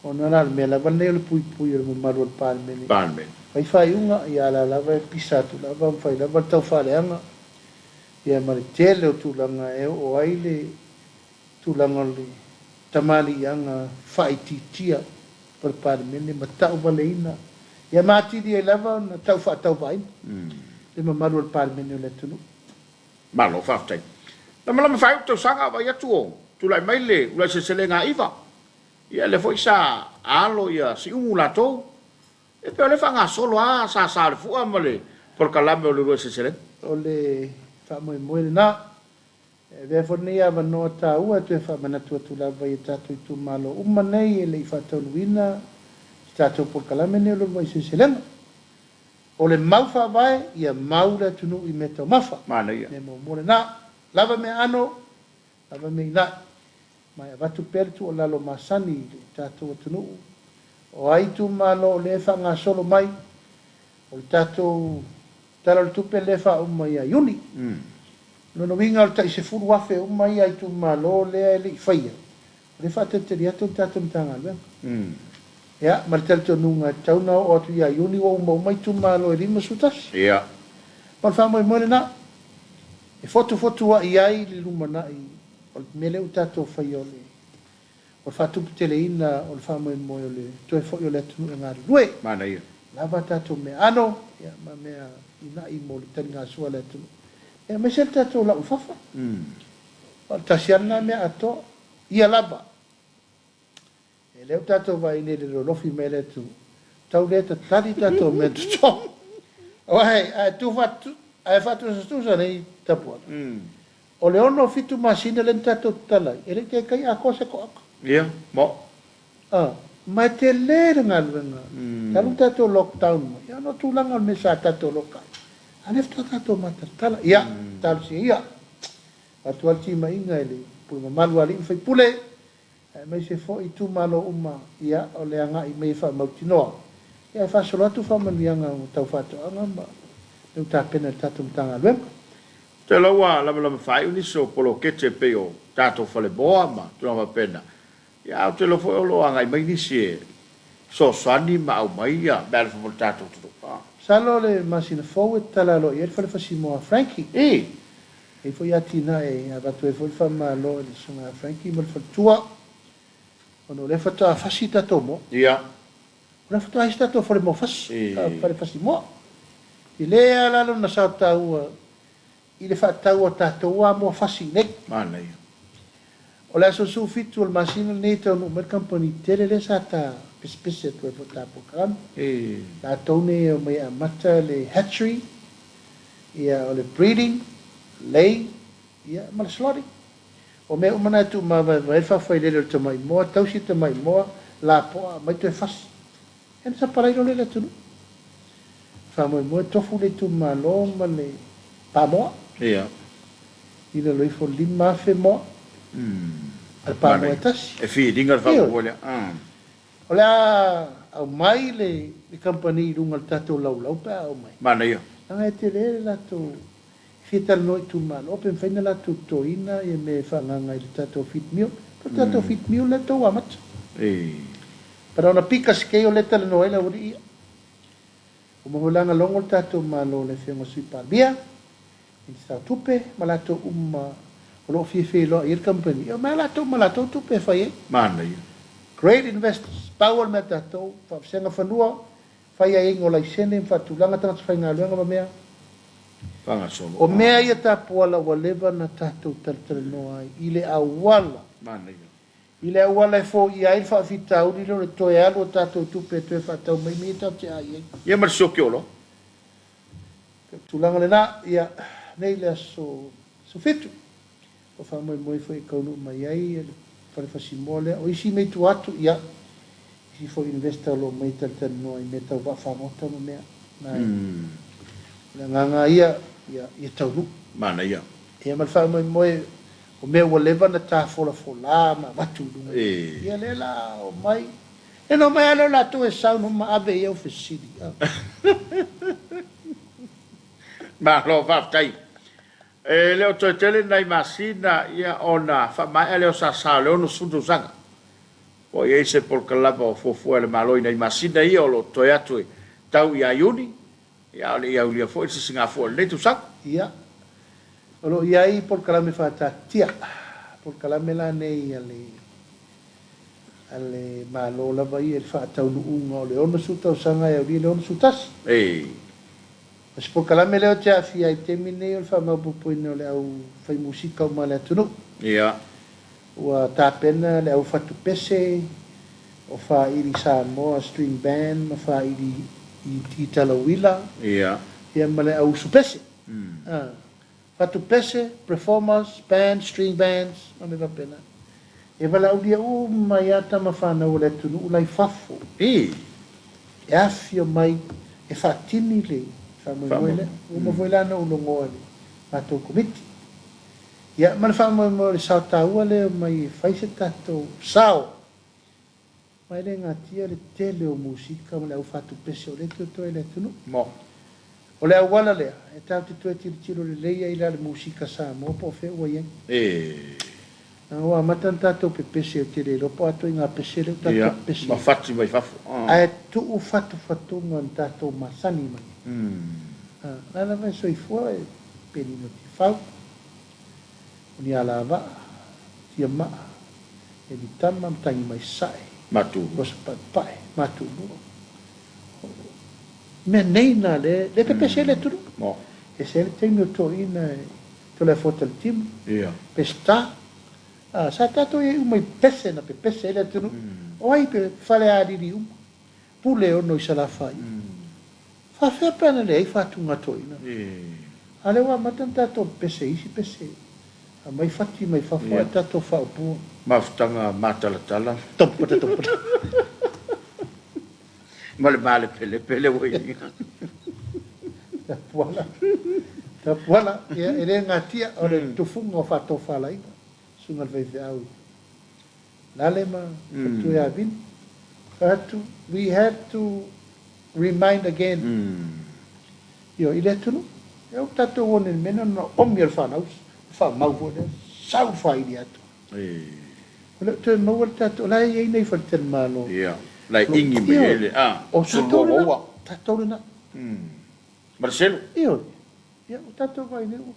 S3: Ona la o le mea lava lenei o le puipui o le mamalu o le Palemene.
S4: Palemene.
S3: Fai faaiuga, ia a la lava e pisa atu lava ma fai lava le taufaaleaga, ia ma le tele o tulaga e oo ai le tulaga o le tamaliiaga faaitiitia o le Palemene ma tauvaleina, ia ma atili ai lava ona tau faatauvaaina le mamalu o le Palemene o le atunuu.
S4: Malo faafetai. Lamalama faaiu tausaga vaai atu o tulai mai le uluai seleselega a Iva. Ia lea foi sa alo ia Siumu latou. E pei o lea e faagasolo a sa sa o le fua ma le polokalame o le uluai seleselega.
S3: O le faamoemoe lena. E avea foi lenei avanoa taua e toe faamanatu atu lava i a tatou itumalo uma nei e le i faataunuuina se tatou polokalame lenei o le uluai seleselega. O le mau faavae, ia mau le atunuu i meataumafa.
S4: Manaia.
S3: Mea muamua lena. Lava meaano, lava mea inai. Ma e avatu pea le tuualalo masani i le tatou atunuu, o ai itumalo o lea e faagasolo mai, o le tatou Tala o le Tupe lea e faauma ia Iuni. O lona uiga o le tai 10,000 uma ia itumalo lea e le i faia, O lea e faatalitali atu le tatou Matagaluega. Ia, ma le talitonuga e tatau ona oo atu ia Iuni ua uma uma itumalo e 51. Ma o le faamoemoe lena e fotufotua'i ai le lumanai o le mea lea ua tatou faia o le o le faatuputeleina o le faamoemoe o le toe foi o le atunuu e galulue.
S4: Manaia.
S3: Lava a tatou meaano ia ma mea ina'i mo le taligasua a le atunuu. Ia aemaise le tatou lau i fafo. O le tasi lava lena mea atoa. Ia lava. E lea ua tatou vaai nei i le lolofi mai a le atunuu, tau le tatali tatou mea totogi. Aua a e tu a e faatusatusa nei tapuaga, o le ono fitu masina lea na tatou tatala ai, e le i taitai atoa se toaga.
S4: Ia, mo.
S3: A, ma e tele le galuega. Talu ona tatou lockdown mai, ia ona o tulaga o le mea sa tatou loka ai, a o lea faatoa tatou matalatala. Ia, talosia ia. Avatu lava le timaiga i le pule mamalu a alii ma faipule, aemaise foi itumalo uma, ia, o le agai mai e faamautinoa, ia, e faasolo atu faamanuiaga tau faatoaga ma lea ua tapena e le tatou Matagaluega.
S4: Ou te iloa ua lamalama faaiu nisi o poloketi e pei o tatou falemoa ma tulaga faapena. Ia, ae ou te iloa foi o lo o agai mai nisi e fesoasoani ma aumai meaalofa mo le tatou atunuu.
S3: Masalo o le masina fou e tatala aloaia ai le fale fasimoa a Frankie.
S4: I.
S3: E i ai foi atinae e avatu ai foi le faamalo i le Susuga ia Frankie ma le faletua ona o lea faatoa fasi tatou moa.
S4: Ia.
S3: O lea faatoa ai se tatou fale moa fasi,
S4: I.
S3: fale fasimoa. Tele lava la lona sao taua i le faatau a tatou a moa fasi i nei.
S4: Manaia.
S3: O le aso 17 o le masina lenei e taunuu mai le kamupani tele lea sa ta pesepese atu ai foi i le ta polokalame. Latou nei e omai e amata le hatchery, ia o le breeding, lay, ia ma le slaughtering. O mea uma na e tuumavaevae ai le faafailele o le tamai moa, tausi le tamai moa, lapoa, aumai toe fasi. Ia ona sapalai loa lea i le atunuu. Faamoemoe tofu le itumalo ma le pamoa.
S4: Ia.
S3: I lalo ifo o le 5,000 moa a le pamoa e tasi.
S4: E filiga le faamoemoe lea.
S3: O le a aumai le kamupani i luga o le tatou laulau pe a aumai.
S4: Manaia.
S3: Leaga e tele le latou fia talanoa i itumalo pe mafai ona latou totoina ia mea e faaagaaga i le tatou feed meal. Po o le tatou feed meal lea tou amata. But on a bigger scale lea e talanoa ai le aualii ia. Ua maua lagalogo le tatou Malo i le Afioga i le Sui Palemia, Minisita o Tupe ma latou uma o lo o fia feiloai ai le kamupani, e omai lava latou ma latou tupe e fai ai.
S4: Manaia.
S3: Great investors. Pau o le mea tatou, faavasega fanua, fai aiaiga o laisene ma faatulaga tagata faigaluega ma mea.
S4: Faagasolo.
S3: O mea ia tapuala ua leva na tatou talatalanoa ai i le auala.
S4: Manaia.
S3: I le auala e foia ai le faafitauli lea o le toe alu o tatou tupe e toe faatau mai mea ia tatou te ai ai.
S4: Ia ma le sioki o oloa.
S3: O le tulaga lena, ia, nei le aso 17, ua faamoemoe foi e taunuu mai ai le fale fasimoa lea. O isi mea i tua atu, ia, isi foi investor o lo o omai e talatalanoa i mea tau vaafagota ma mea. Na, o le agaga lava ia, ia taunuu.
S4: Manaia.
S3: Ia ma le faamoemoe O mea ua leva na ta folafola ma avatu i luga nei. Ia lea la omai. Ia na omai lava lea o latou e saunoa ma ave i au fesili.
S4: Malo faafetai. E le o toe tele nai masina ia ona faamaea lea o sasa o le 60 tausaga. Ua i ai se polokalama o fuafua e le Malo i nai masina ia o lo o totoe atu e tau ia Iuni, ia a o le i aulia foi le sisigafua o lenei tausaga.
S3: Ia, O lo o i ai polokalame faataatitia, polokalame la nei a le a le Malo lava ia i le faataunuuga o le 60 tausaga e aulia le 61.
S4: Ei.
S3: O se polokalame lea ou te aafia ai i le taimi lenei o le faamaopoopoina o le au fai musika uma a le atunuu.
S4: Ia.
S3: Ua tapena le au fatu pese o Faaili Samoa String Band ma Faaili i Talauila.
S4: Ia.
S3: Ia ma le au usu pese. Fatu pese, performers, band, string bands, ma mea faapena. E valaaulia uma ai lava tama fanau a le atunuu la i fafo. E afifio mai e faatini le faamoemoe lea. Ua uma foi la ona ou logoa i le matou komiti. Ia, ma le faamoemoe o le sao taua lea e omai e fai se tatou sao. Ma e le natia le tele o musika ma le au fatupese o lea e toetoe i le atunuu.
S4: Mo.
S3: O le auala lea, e tatou te toe tilotilo lelei ai la le musika Samoa po o fea ua i ai.
S4: E.
S3: Leaga ua amata ona tatou pepese ou te le iloa po o atoa i ngā pese lea ua tatou
S4: Ia,
S3: pepese
S4: ma
S3: ai.
S4: fati mai fafo.
S3: Ae tuu fatufatuga na tatou masani mai ai. A, la lava e soifua e Penina Tifau. O ni alavaa, tiamaa, elitama, matagi mai sae,
S4: Matulua.
S3: rosa paepae, matulua. O mea nei na le, le pepese ai le atunuu.
S4: Mo.
S3: Ese ai le taimi o toeaiina e Toleafoa Talitimu,
S4: Ia.
S3: Peseta, a, sa tatou i ai uma i pese na pepese ai le atunuu. O ai pe Falealili uma, Pule ono i Salafai. Faafefea pe ana leai faatuga toeaina. A o lea ua amata ona tatou pepese i isi pese. Aumai fati mai fafo ae tatou faaupua.
S4: Mafutaga matalatala.
S3: Topata topata.
S4: Ma le malepelepe ua i ai.
S3: Tapuala. Tapuala. Ia, e le natia, o le tufuga o faatofalaiga. Susuga i le faifeau i Lale ma Faletua ia Vini. Fai atu, we have to remind again. Ioe, i le atunuu. E ua tatou one i le mea lena ona oomi o le fanau, faamau foi lea, sau le faili atu. Ua le o toe maua le tatou, o la e i ai nai faletalimalo.
S4: Ia, la e igi mai ai le, a,
S3: O tatou lena, tatou lena.
S4: Ma le selu.
S3: Ioe. Ia, ua tatou vaai nei ua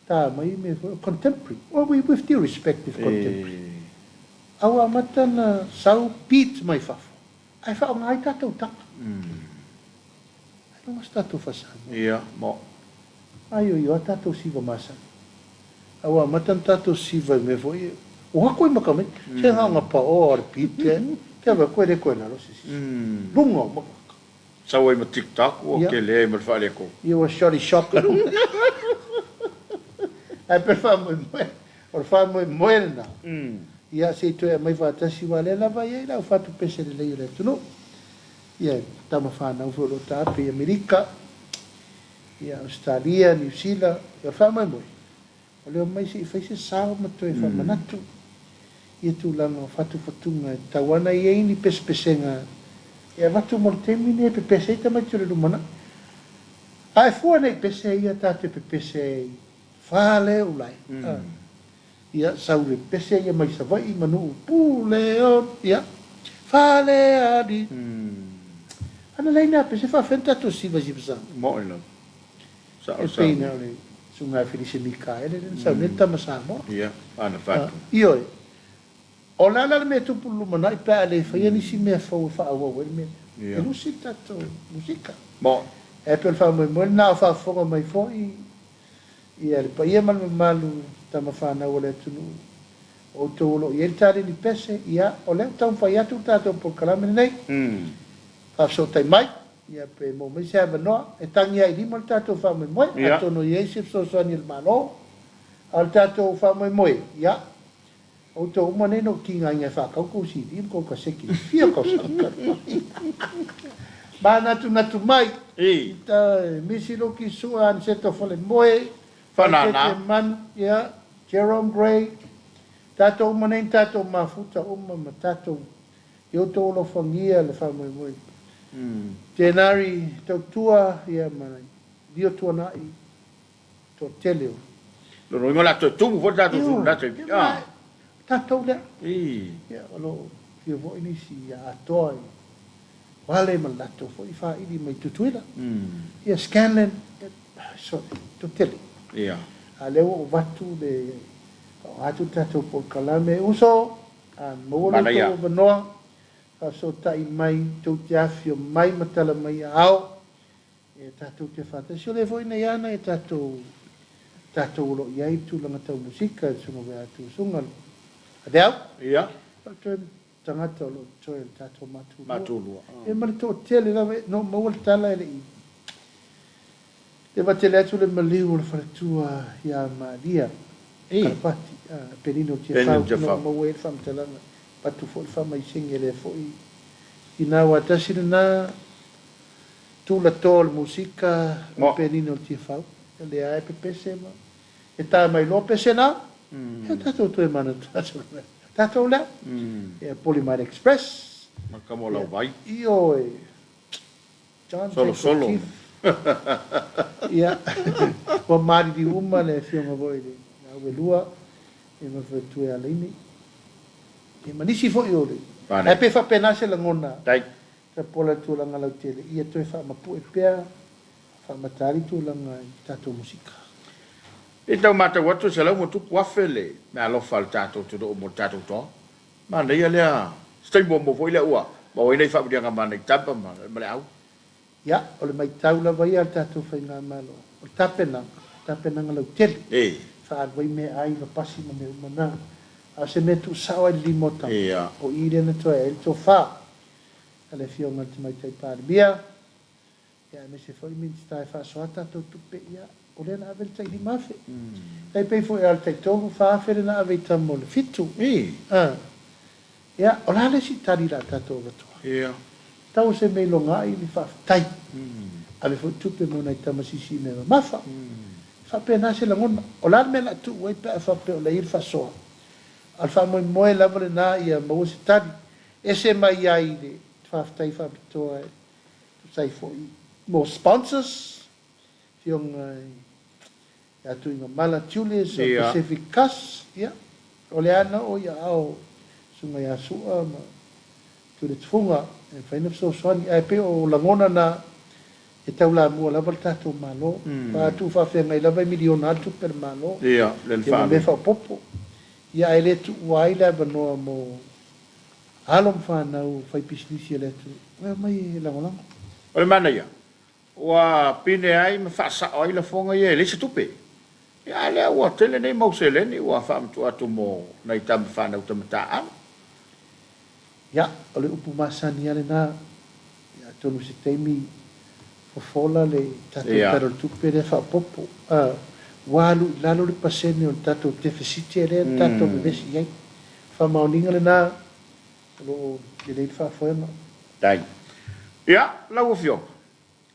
S3: ta mai mea foi o contemporary. Well, we, with due respect with contemporary. A ua amata ona sau beat mai fafo, ae faaaoga ai tatou tama. Ailoga se tatou faa-Samoa.
S4: Ia, mo.
S3: Aioio a tatou siva masani. A ua amata ona tatou siva i mea foi ia. Ua hako i maka mai. Se gaoga paoa o le beat lea. Te ave koe le koe lalo se sisi. Luga o maka.
S4: Sau ai ma TikTok ua tele ai ma le faaletonu.
S3: Ia ua shorty shock. Ae pei o le faamoemoe, o le faamoemoe lena. Ia se i toe aumai faatasi aua o lea lava e i ai le au fatupese lelei o le atunuu. Ia tama fanau foi o lo o taape i Amerika, ia Ausetalia, Niu Sila, ia o le faamoemoe, o le omai se i fai se sao ma toe faamanatu ia tulaga o fatufatuga e tatau ana i ai ni pesepesega e avatu mo le taimi lenei e pepese ai tamaiti o le lumanai. Ae fua nei pese ia tatou e pepese ai i fale ulae. Ia sau le pese ia mai Savaii ma Nuu Puleono ia Falealili. Ana leai na pese faafefea na tatou siva siva Samoa.
S4: Moi lava. Sao
S3: E
S4: sao.
S3: pei na o le Susuga ia Felise Mikaele lea na sau nei le tama Samoa.
S4: Ia, ana fatu.
S3: Ioe. O le a la le mea e tupu i le lumanai pe a le faia nisi mea fou e faaauau ai le mea lea. E lusi le tatou musika.
S4: Moi.
S3: E pei o le faamoemoe lena a o faafofoga mai foi Ia, le paia ma le mamalu, tama fanau o le atunuu, o outou o lo o i ai le taleni pese, ia, o lea ua taumafai atu le tatou polokalame lenei, faafesootai mai, ia, pe maua mai se avanoa, e tagi lava i lima le tatou faamoemoe, atonu e i ai se fesoasoani a le Malo, a o le tatou faamoemoe, ia, Outou uma nei na ou tigaina e faatau kou CD ma kou kaseti i fia tausaga talu ai. Manatunatu mai i ta Misi Luki Sua Aniseto Falemoe,
S4: Whanana.
S3: Paikete Manu, ia, Jerome Gray, tatou uma nei na tatou mafuta uma ma tatou i outou alofagia le faamoemoe. Tenari Tautua, ia ma Lio Tuanai, toatele o.
S4: Lona uiga o le a toe tumu foi le tatou sulu lena taimi.
S3: Ioe, ma tatou lea. Ia, o lo o afio foi nisi ia Atoa i Wale ma le latou foi faili mai Tutuila. Ia Scanlan, sorry, toatele.
S4: Ia.
S3: A lea ua ou avatu le, faaaoga atu le tatou polokalame, uso, a maua lo outou avanoa, faafesootai mai, tou te afifio mai ma tala mai aao. E tatou te faatasi. O lea foi nei ana e tatou, tatou o lo o i ai le tulaga tau musika, le susuga foi ia Tuusuga Adeau.
S4: Ia.
S3: O le toe tagata o lo o totoe o le tatou Matulua.
S4: Matulua.
S3: E ma le toatele lava, na ou maua le tala e le i leva tele atu le maliu o le faletua ia Maria Kalapati, Penina o Tiafau, na ou maua ai le faamatalaga, avatu foi le faamaisega i lea foi tina aua tasi lena Tulato o le musika o Penina o Tiafau, lea lava e pepese ma e ta mai loa pese na, ia tatou toe manatu atu lea. Tatou lea, ia Polimar Express.
S4: Maka mo lau vai.
S3: Ioe, John
S4: Solo solo.
S3: Chief. Ia, ua maliliu uma le afioga foi i le Auelua, ia ma le faletua ia Laini. Ia ma nisi foi o le... Ae pei e faapena se lagona.
S4: Tai.
S3: Tapola le tulaga lautele ia toe faamapue pea, faamataali tulaga i tatou musika.
S4: I tau matau atu e 100+ le meaalofa a le tatou atunuu mo le tatou toa. Manaia lea, se taimi muamua foi lea ua maua ai nai faamanuiaga ma nai tama ma le au.
S3: Ia, o le maitau lava ia a le tatou faigamalo, o le tapenaga, tapenaga lautele, faaalu ai meaai ma pasi ma mea uma na. A o se mea tuusao lava i le lima o tama, o i lea na toe ae ai le tofa. a le Afioga i le Tamaitai Palemia, ia aemaise foi Minisita e faasoa tatou tupe, ia o lea na ave le tai 5,000. Tai pei foi a le tai 3, 4,000 lea na ave i tama o le 7. Ia, o le a le isi tali la tatou avatua? Tau o se mea iloga ai le faafetai. Ave foi tupe mo nai tama sisi i mea mamafa. E faapena se lagona. O le a le mea o le a tuu ai pe a faapea o lea e i ai le faasoa? A o le faamoemoe lava lena ia maua se tali. Ese mai ai le faafetai faapitoa e tusa ai foi mo sponsors, Afioga ia Tuigamala Julius o Pacific Cus, ia, o lea na oo i aao Susuga ia Sua ma Tuiletufuga e mafai ona fesoasoani. Ae pei o lagona na e taulamua lava le tatou Malo. Aua a tuufaafeagai lava e miliona lava le tupe a le Malo
S4: Ia, lea na
S3: ia ma mea
S4: faalu.
S3: faaopoopo. Ia ae le tuua ai le avanoa mo alo ma fanau faipisinisi a le atunuu e omai e lagolago.
S4: O le manaia, Ua pine ai ma faasao ai lafoga ia e leai se tupe. Ia a lea ua tele nei mau seleni ua faamatuu atu mo nai tama fanau tama taaalo.
S3: Ia, o le upu masani lava lena. Ia, atonu i se taimi fofola le tatou Tala o le Tupe lea faaopoopo. A, ua alu i lalo le pasene o le tatou tefesite lea na tatou vevesi i ai. Faamaoniga lena o lo o lelei le faafoega.
S4: Dai. Ia, lau Afioga,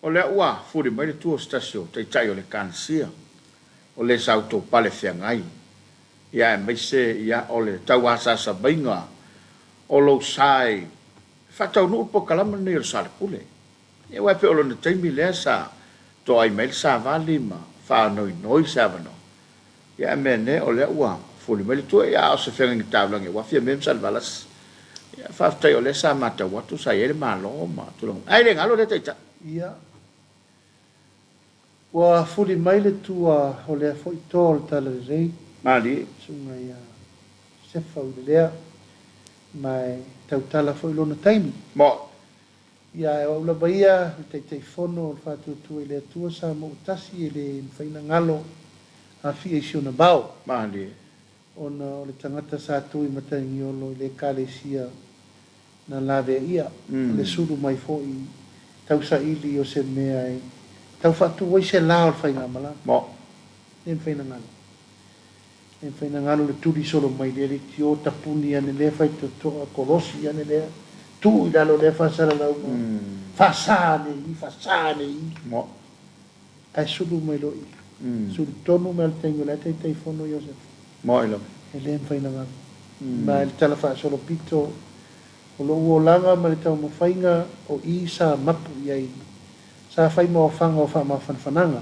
S4: o lea ua fuli mai le tua o se tasi o Taitai o le Ekalesia, o le sa outou pale feagai, ia aemaise ia o le tauasaasamaiga o lou sa e faataunuu le polokalame lenei o le Soalepule. Ia aua e pei o lona taimi lea sa toai mai ai le savali ma faanoinoi se avanoa. Ia ae meanee o lea ua fuli mai le tua, ia a o se feagaiga taulagi aua Fiame ma Salevalasi. Ia faafetai o lea sa matau atu sa i ai le Malo ma tulaga uma. Ae le galo lea taitai.
S3: Ia, ua fuli mai le tua o lea foi toa o le Talalelei,
S4: Malie.
S3: Susuga ia Sefa Uilelea, ma e tautala foi lona taimi.
S4: Mo.
S3: Ia, ae o au lava ia, le Taitaifono o le Faatuatua i le Atua Samoa ua tasi e le mafai ona galo afia i si ona vao.
S4: Malie.
S3: Ona o le tagata sa tu i Matagiolo i le Ekalesia na laveaia, o le sulu mai foi tausaili o se mea e tau faatu ai se la o le faigamalaga.
S4: Mo.
S3: Le mafai ona galo. E mafai ona galo le tuli solo mai lea leitio, tapuni ane lea faitotoa, kolosi ane lea, tuu i lalo lea faasalalauga, faasa ane i i, faasa ane i i. Ae sulu mai loa i i. Sulu tonu mai lava le taimi o la e Taitaifono Iosefa. E le mafai ona galo. Ma i le tala faasolopito o lou olaga ma le taumafaiga o i sa mapu i ai, sa fai ma ofaga o faamafanafanaga.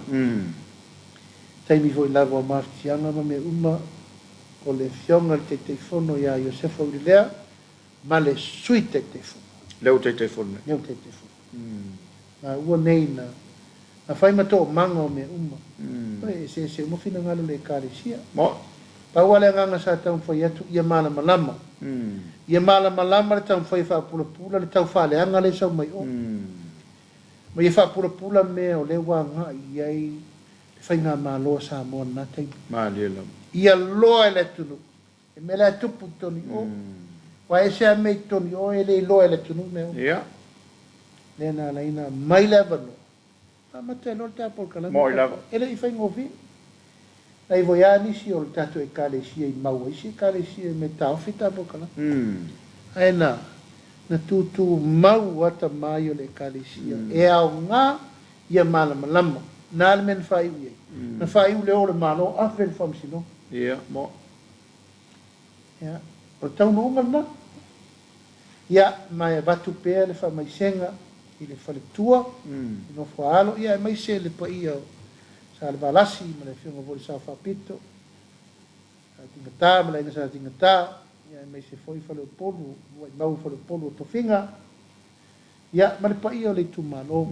S3: Taimi foi lava o mafatiaga ma mea uma, o le Afioga i le Taitaifono ia Iosefa Uilelea ma le Sui Taitaifono.
S4: Lea ua Taitaifono nei.
S3: Lea ua Taitaifono. Maua nei na, na fai ma toomaga o mea uma. E eseese uma finagalo o le Ekalesia.
S4: Mo.
S3: Pau lava le agaga sa taumafai atu ia malamalama. Ia malamalama le taumafai e faapulapula le tau faaleaga lea e sau mai o. Ma ia faapulapula mea o lea ua agai i ai le faigamalo a Samoa i lena taimi.
S4: Malie lava.
S3: Ia loa e le atunuu. Le mea la e tupu i totonu i o. Aua e ese lava mea i totonu i o e le iloa e le atunuu mea uma.
S4: Ia.
S3: Lea na ala ai ona aumai le avanoa. Amata ai loa le ta polokalame.
S4: Moi lava.
S3: E le i faigofie. Na i foi lava nisi o le tatou Ekalesia i mau ai isi Ekalesia i mea e taofi ta polokalame. Ae na, na tutumau lava tama ia o le Ekalesia e aoga ia malamalama. Na le mea na faaiu i ai? Na faaiu le o o le Malo ave le Faamasinoga.
S4: Ia, mo.
S3: Ia, o le taunuuga lena. Ia, ma e avatu pea le faamaisega i le faletua, i Nofoaalo, ia aemaise le paia o Salevalasi ma le Afioga foi i le Sao Faapito, Sa Tigata ma le Aiga Sa Tigata, ia aemaise foi Faleupolu, uluai mau Faleupolu o Tofiga, ia ma le paia o le itumalo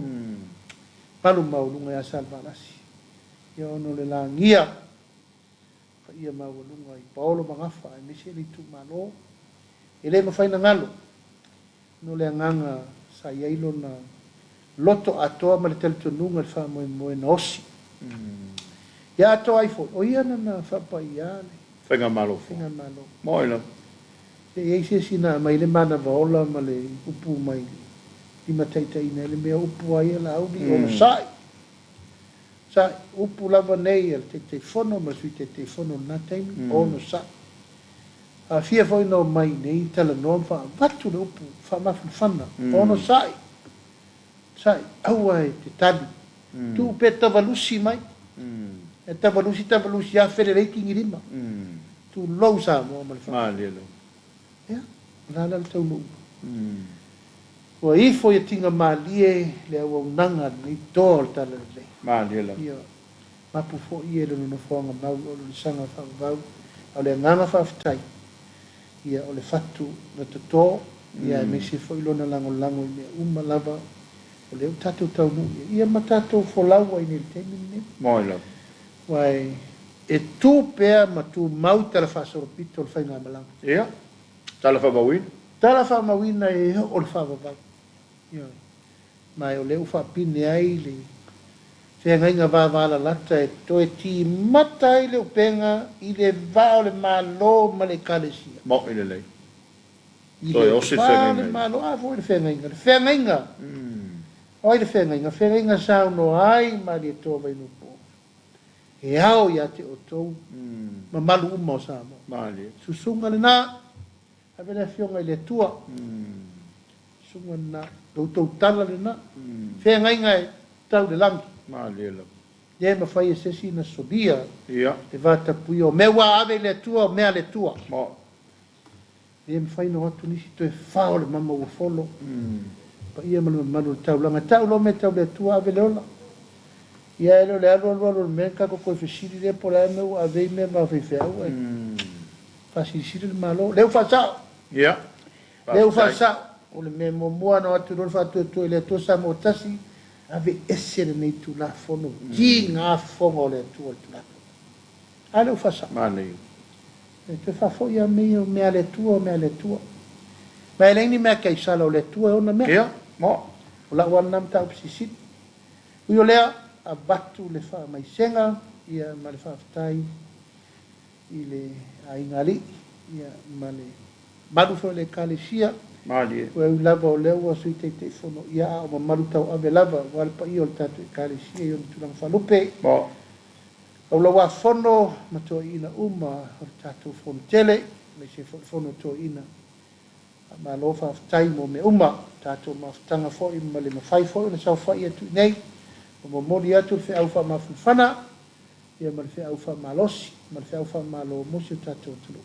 S3: malu maualuga ia Salevalasi, ia ona o le lagia paia maualuga i Paolo ma Gafa aemaise le itumalo, e le mafai ona galo, ona o le agaga sa i ai lona loto atoa ma le talitonuga i le faamoemoe na osi. Ia atoa ai foi, o ia na na faapaia le
S4: Faigamalo fou.
S3: Faigamalo.
S4: Moi lava.
S3: E i ai se isi na aumai le manava ola ma le upu mai le limataitaiina ai le mea upu a ia Laauli, onosai. Sa upu lava nei a le Taitaifono ma le Sui Taitaifono i lena taimi, onosai. Aafia foi na omai i inei talanoa ma faavatu le upu faamafanafana, onosai, onosai, aua e te tali. Tuu pea tavalusi mai, e tavalusi tavalusi afe lelei tigilima. Tulou Samoa ma le faaaloalo. Ia, o le a la le taunuuga? Ua ifo ia tiga malie le auaunaga a lenei toa o le Talalelei.
S4: Malie lava.
S3: Ia, mapu foi ia i lona nofoaga mau o le saga faavavau, a o le agaga faafetai, Ia, o le fatu na toto, ia aemaise foi lona lagolago i mea uma lava o lea ua tatou taunuu i ai, ia ma tatou folau ai nei i le taimi lenei.
S4: Moi lava.
S3: Aua e tu pea ma tumau i tala faasolopito o le faigamalaga.
S4: Ia, tala faamauina.
S3: Tala faamauina e oo le faavavau. Ioe. Ma o lea ua faapine ai le feagaiga vavalalata e toe timata ai le upega i le va o le Malo ma le Ekalesia.
S4: Maui lelei.
S3: I
S4: Toe
S3: le
S4: osi le
S3: va o
S4: feagaiga
S3: le
S4: i le.
S3: Malo, a foi le feagaiga? Le feagaiga! O ai le feagaiga? Feagaiga saunoa ai Malietoa Vainuupo, E ao ia te outou mamalu uma o Samoa.
S4: Malie.
S3: Susuga lena, ave le Afioga i le Atua. Susuga lena, lo outou tala lena. Feagaiga e tau i le lagi.
S4: Malie lava.
S3: Le mafai e se isi ona solia
S4: Ia.
S3: le vatapuia o mea ua ave i le Atua, o mea a le Atua.
S4: Mo.
S3: Le mafai ona o atu nisi toe fao le mama ua folo. Paia ma le mamalu o le taulaga. E tau loa mea tau le Atua, ave le ola. Ia e le o le alu alu alu o le mea, tatou toe fesili lea po o le a le mea ua ave ai mea ma faifeau ae faasilisili le Malo. Lea ua faasao.
S4: Ia,
S3: Lea ua
S4: faafetai.
S3: faasao. O le mea muamua na o atu loa le faatuatua i le Atua Samoa Tasi, ave ese lenei Tulafono, tiga fofoga o le Atua i le Tulafono. A lea ua faasao.
S4: Manaia.
S3: E toe faafoi lava mea ia o mea a le Atua, o mea a le Atua. Ma e leai ni mea a Kaisala, o le Atua e ona mea.
S4: Ia, mo.
S3: O lau lava lena mataupu silisili. Ui o lea, avatu le faamaisega ia ma le faafetai i le aiga alii ia ma le mamalu foi o le Ekalesia.
S4: Malie.
S3: Ua ui lava o lea ua Sui Taitaifono ia, a o mamalu tauave lava aua le paia o le tatou Ekalesia i ona tulaga faalupe.
S4: Mo.
S3: Laulauafono ma toeaiina uma o le tatou Fono tele, aemaise foi le Fono a Toeaiina. Faamalo faafetai mo mea uma, tatou mafutaga foi ma le mafai foi ona saofai atu i inei ma momoli atu le feau faamafanafana ia ma le feau faamalosi ma le feau faamalo mo si o tatou atunuu.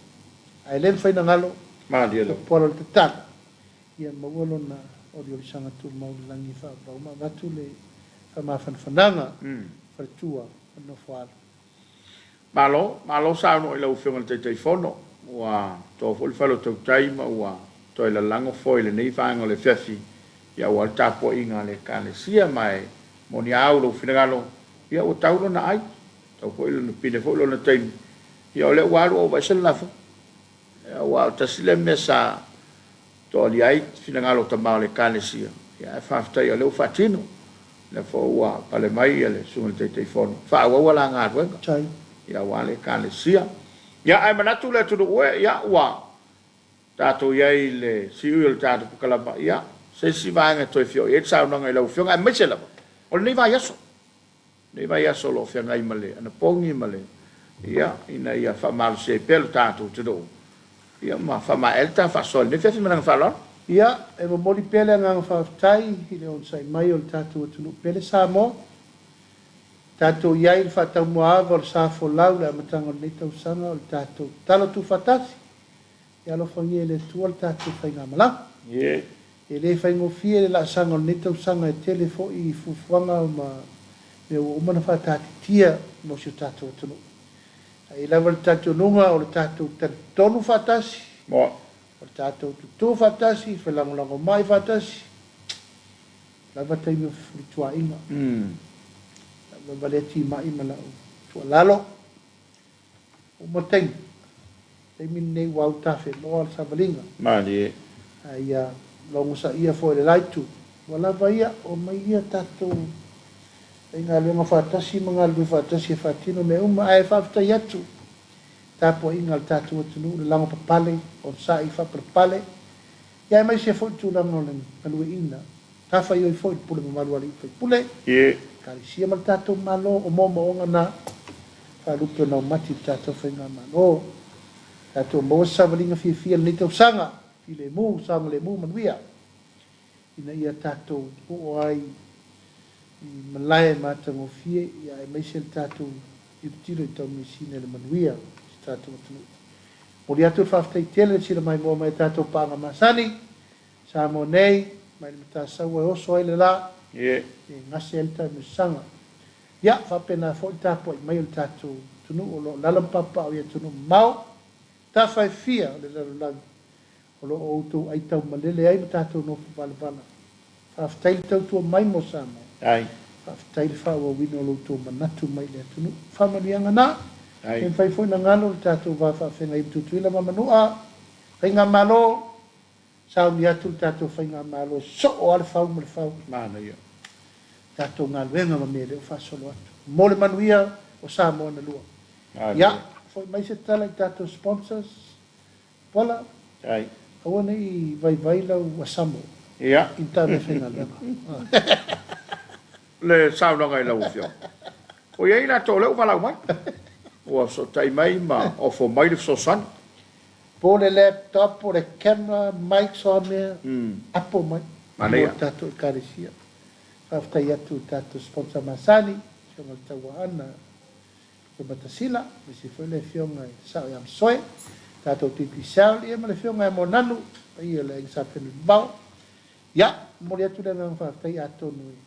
S3: Ae le mafai ona galo
S4: Malie lava.
S3: Tapuala o le tatalo ia maua lona oliolisaga tumau i le lagi e faavavau ma avatu le faamafanafanaga faletua o le Nofoaalo.
S4: Malo, malo saunoa i lau Afioga i le Taitaifono. Ua toa foi le fale o tautai ma ua toe lalago foi lenei vaega o le afiafi aua le tapuaiga a le Ekalesia ma e moni a au lou finagalo, ia ua tau lona ai, tau foi lona pine foi lona taimi, ia o lea ua alu ua aveese le lafoga. Aua o le tasi lea mea sa toalia ai finagalo o tama o le Ekalesia, ae faafetai o lea ua faatino. O lea foi ua pale mai le Susuga i le Taitaifono, faaauau a la galuega, aua le Ekalesia. Ia, ae manatu le atunuu e, ia, ua tatou i ai i le siui o le tatou pakalama, ia, se isi vaega e toe fia oo i ai le saunoaga i lau Afioga, aemaise lava o lenei vaiaso. Lenei vaiaso o lo o feagai ma le anapogi ma le, ia, ina ia faamalosi ai pea lo tatou atunuu, ia, ma faamaea ai le ta faasoa i lenei afiafi ma le agaga faaaloalo.
S3: Ia, e momoli pea le agaga faafetai i le onosai mai o le tatou atunuu pele Samoa. Tatou i ai i le faataumuaava o le sa folau i le amataga o lenei tausaga o le tatou tatalo tuufaatasi. Ia alofagia e le Atua le tatou faigamalaga. E le faigofie le laasaga o lenei tausaga e tele foi fuafuaga ma mea ua uma ona faataatitia mo si o tatou atunuu. Ae i ai lava le talitonuga o le tatou talitonu faatasi, o le tatou tutu faatasi, felagolagomai faatasi, lava taimi o fefulituaaiga. Lau lava lea timai ma lau tuualalo. Uma taimi. Taimi lenei ua autafeloa le savaliga.
S4: Malie.
S3: A ia logosaia foi e le la itu. Ua lava ia, omai ia tatou faigaluega faatasi ma galulue faatasi e faatino mea uma. Ae faafetai atu i tapuaiga a le tatou atunuu, le lagopapale, onosai, faapalepale, ia aemaise foi le tulaga o le galueaiina Matafaioi foi le pule mamalu a alii ma faipule, Ekalesia ma le tatou Malo, o moomooga na faalupe o naumati i le tatou Faigamalo. Tatou maua se savaliga fiafia i lenei tausaga, filemu, saogalemu, manuia, ina ia tatou oo ai i malae matagofie, ia aemaise le tatou tilotilo i taumeasina i le manuia o si tatou atunuu. Momoli atu le faafetai tele i le sila maimoa mai a tatou paaga masani, Samoa nei, mai le Matasaua e oso ai le la, e gase ai le taamilosaga. Ia, faapena foi le tapuai mai o le tatou atunuu o lo o alaala ma papaaao i atunuu mamao. tafa e fia o le lalolagi o lo o outou aitaumalele ai ma tatou nofo valavala. Faafetai le tautua mai mo Samoa. Faafetai le faaauauina o lo outou manatu mai i le atunuu. Faamanuiaga na. E mafai foi ona galo le tatou va faafeagai ma Tutuila ma Manua, Faigamalo, sauni atu le tatou Faigamalo e soo lava le fau ma le fau.
S4: Manaia.
S3: Tatou galuega ma mea e le o faasolo atu. Mo le manuia o Samoa na lua. Ia, foi mai se tala i tatou sponsors. Pola, aua ne i vaivai lau asamo i ni ta meafaigaluega.
S4: Le saunoaga i lau Afioga. O i ai latou o lea ua valaau mai, ua fesootai mai ma ofo mai le fesoasoani.
S3: Po o le laptop, po o le camera, mics o a mea, apo mai mo le tatou Ekalesia. Faafetai atu i tatou sponsor masani, Afioga i le Tauaana, Lupematasila, aemaise foi le Afioga i le Sao ia Masoe, tatou Digicel, ia ma le Afioga ia Moananu, paia o le Aiga Sa Fenunuivao. Ia, momoli atu le agaga faafetai atonu e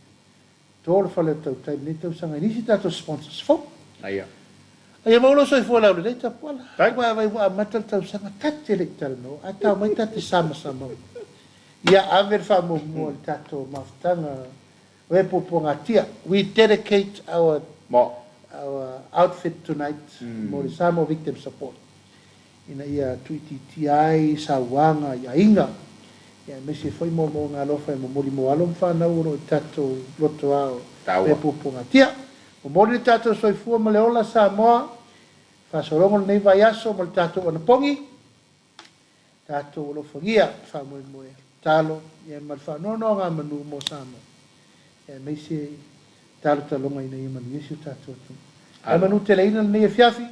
S3: to le fale o le tautai i lenei tausaga i nisi tatou sponsors fou.
S4: Aia.
S3: Aia maua lou soifua laulelei Tapuala. Aua vaai ua amata le tausaga ta te le i talanoa ae tau mai ta te samasama uma. Ia ave le faamuamua i le tatou mafutaga O e puapuagatia. We dedicate our our outfit tonight mo le Samoa Victim Support ina ia tuuitiitia ai sauaga i aiga ia aemaise foi moomooga alofa e momoli mo alo ma fanau o lo o i tatou lotoa o e puapuagatia. Momoli le tatou soifua ma le ola Samoa, faasologa o lenei vaiaso ma le tatou anapogi. Tatou alofagia le faamoemoe, tatalo ia ma le faanoanoagamanu mo Samoa, ia aemaise talotaloga ina ia manuia si o tatou atunuu. Ae manuteleina lenei afiafi,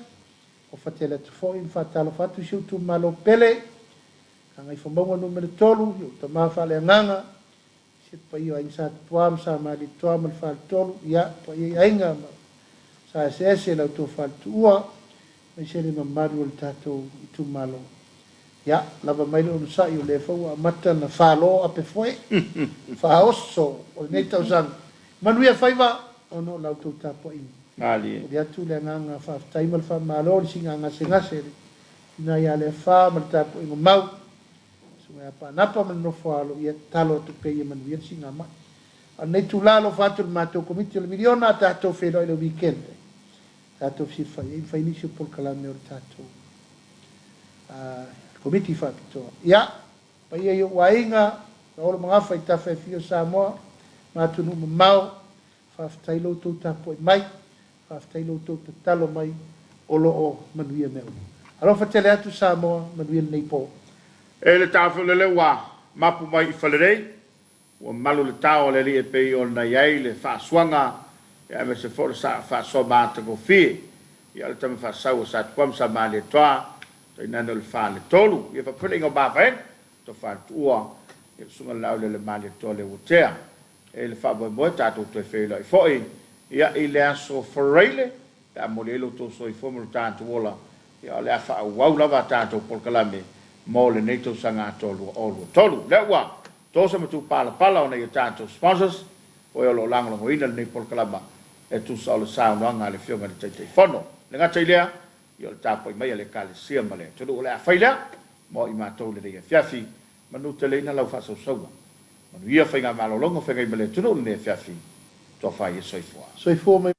S3: ofa tele atu foi ma faatalofa atu i si ou itumalo pele, Gagaifomauga Numera 3, i ou tama faaleagaga, Se paia o Aiga Sa Tupuā ma Sa Malietoa ma le Faletolu, ia, paia i Aiga ma Sa Eseese, la outou faletuua, aemaise le mamalu o le tatou itumalo. Ia, lava mai le onosai, o lea foi ua amata ona falo ape foe, faaoso o lenei tausaga. Manuia faiva ona o la outou tapuaiga.
S4: Malie.
S3: Momoli atu le agaga faafetai ma le faamalo i le siiga gasegase i le tina ia Leafa ma le tapuaiga mau. Susuga ia Panapa ma le nofo alo ia tatalo atu pea ia manuia le siigamai. A o lenei itula alofa atu i le matou Komiti o le Miliona a tatou feiloai i le weekend e tatou fesilafai ai ma fai nisi o polokalame o le tatou Komiti Faapitoa. Ia, paia i ou aiga, Paolo ma Gafa i tafa e fia o Samoa ma atunuu mamao, faafetai lo outou tapuai mai. Faafetai lo outou tatalo mai o lo o manuia mea uma. Alofa tele atu Samoa, manuia lenei po.
S4: E le taofi ua mapu mai i Falelei, ua malu le tao a le Alii e pei ona i ai le faasuaga aemaise foi o le faasoa matagofie. Ia o le tama faasau o Satupuama ma Samalietoa, tainane o le Faletolu. Ia faapea foi le aiga o Mavaega, Tofa Tuua, ia le Susuga i le Laulele Malietoa Leuatea. E le faamoemoe tatou toe feiloai foi ia i le aso Faraile pe a momoli ai lo outou soifua ma lo tatou ola, ia o le a faaauau lava a tatou polokalame mo lenei tausaga atoa 2023. Lea ua tosa ma tupalapala ona i a tatou sponsors o e o lo o lagolagoina lenei polokalama e tusa o le saunoaga a le Afioga i le Taitaifono. E le gata i lea, ia o le tapuai mai a le Ekalesia ma le atunuu. O le a fai lea mo i matou i lenei afiafi. Manuteleina lau faasausauga. Manuia faigamalologa feagai ma le atunuu lenei afiafi. Tofa ia soifua.
S3: Soifua mai.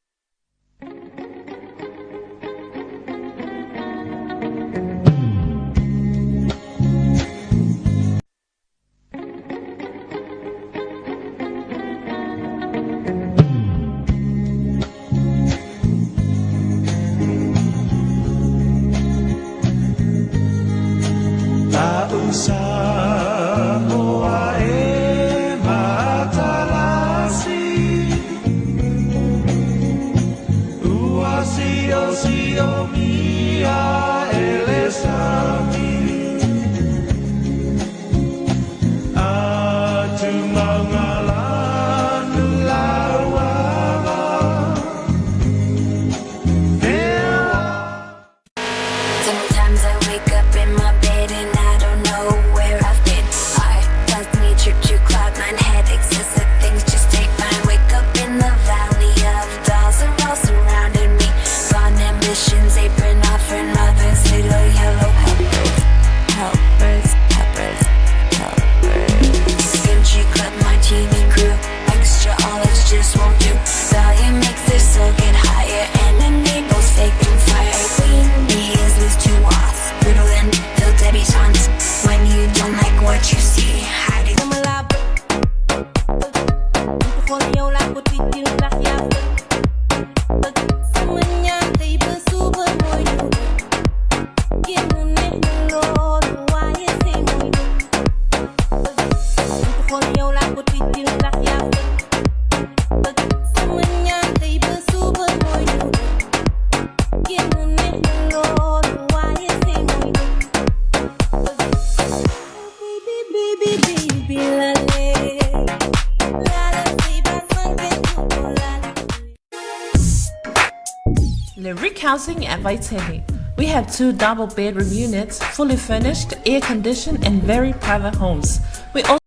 S5: Lyric Housing at Vaitele. We have 2 double bedroom units, fully furnished, air conditioned, and very private homes. We also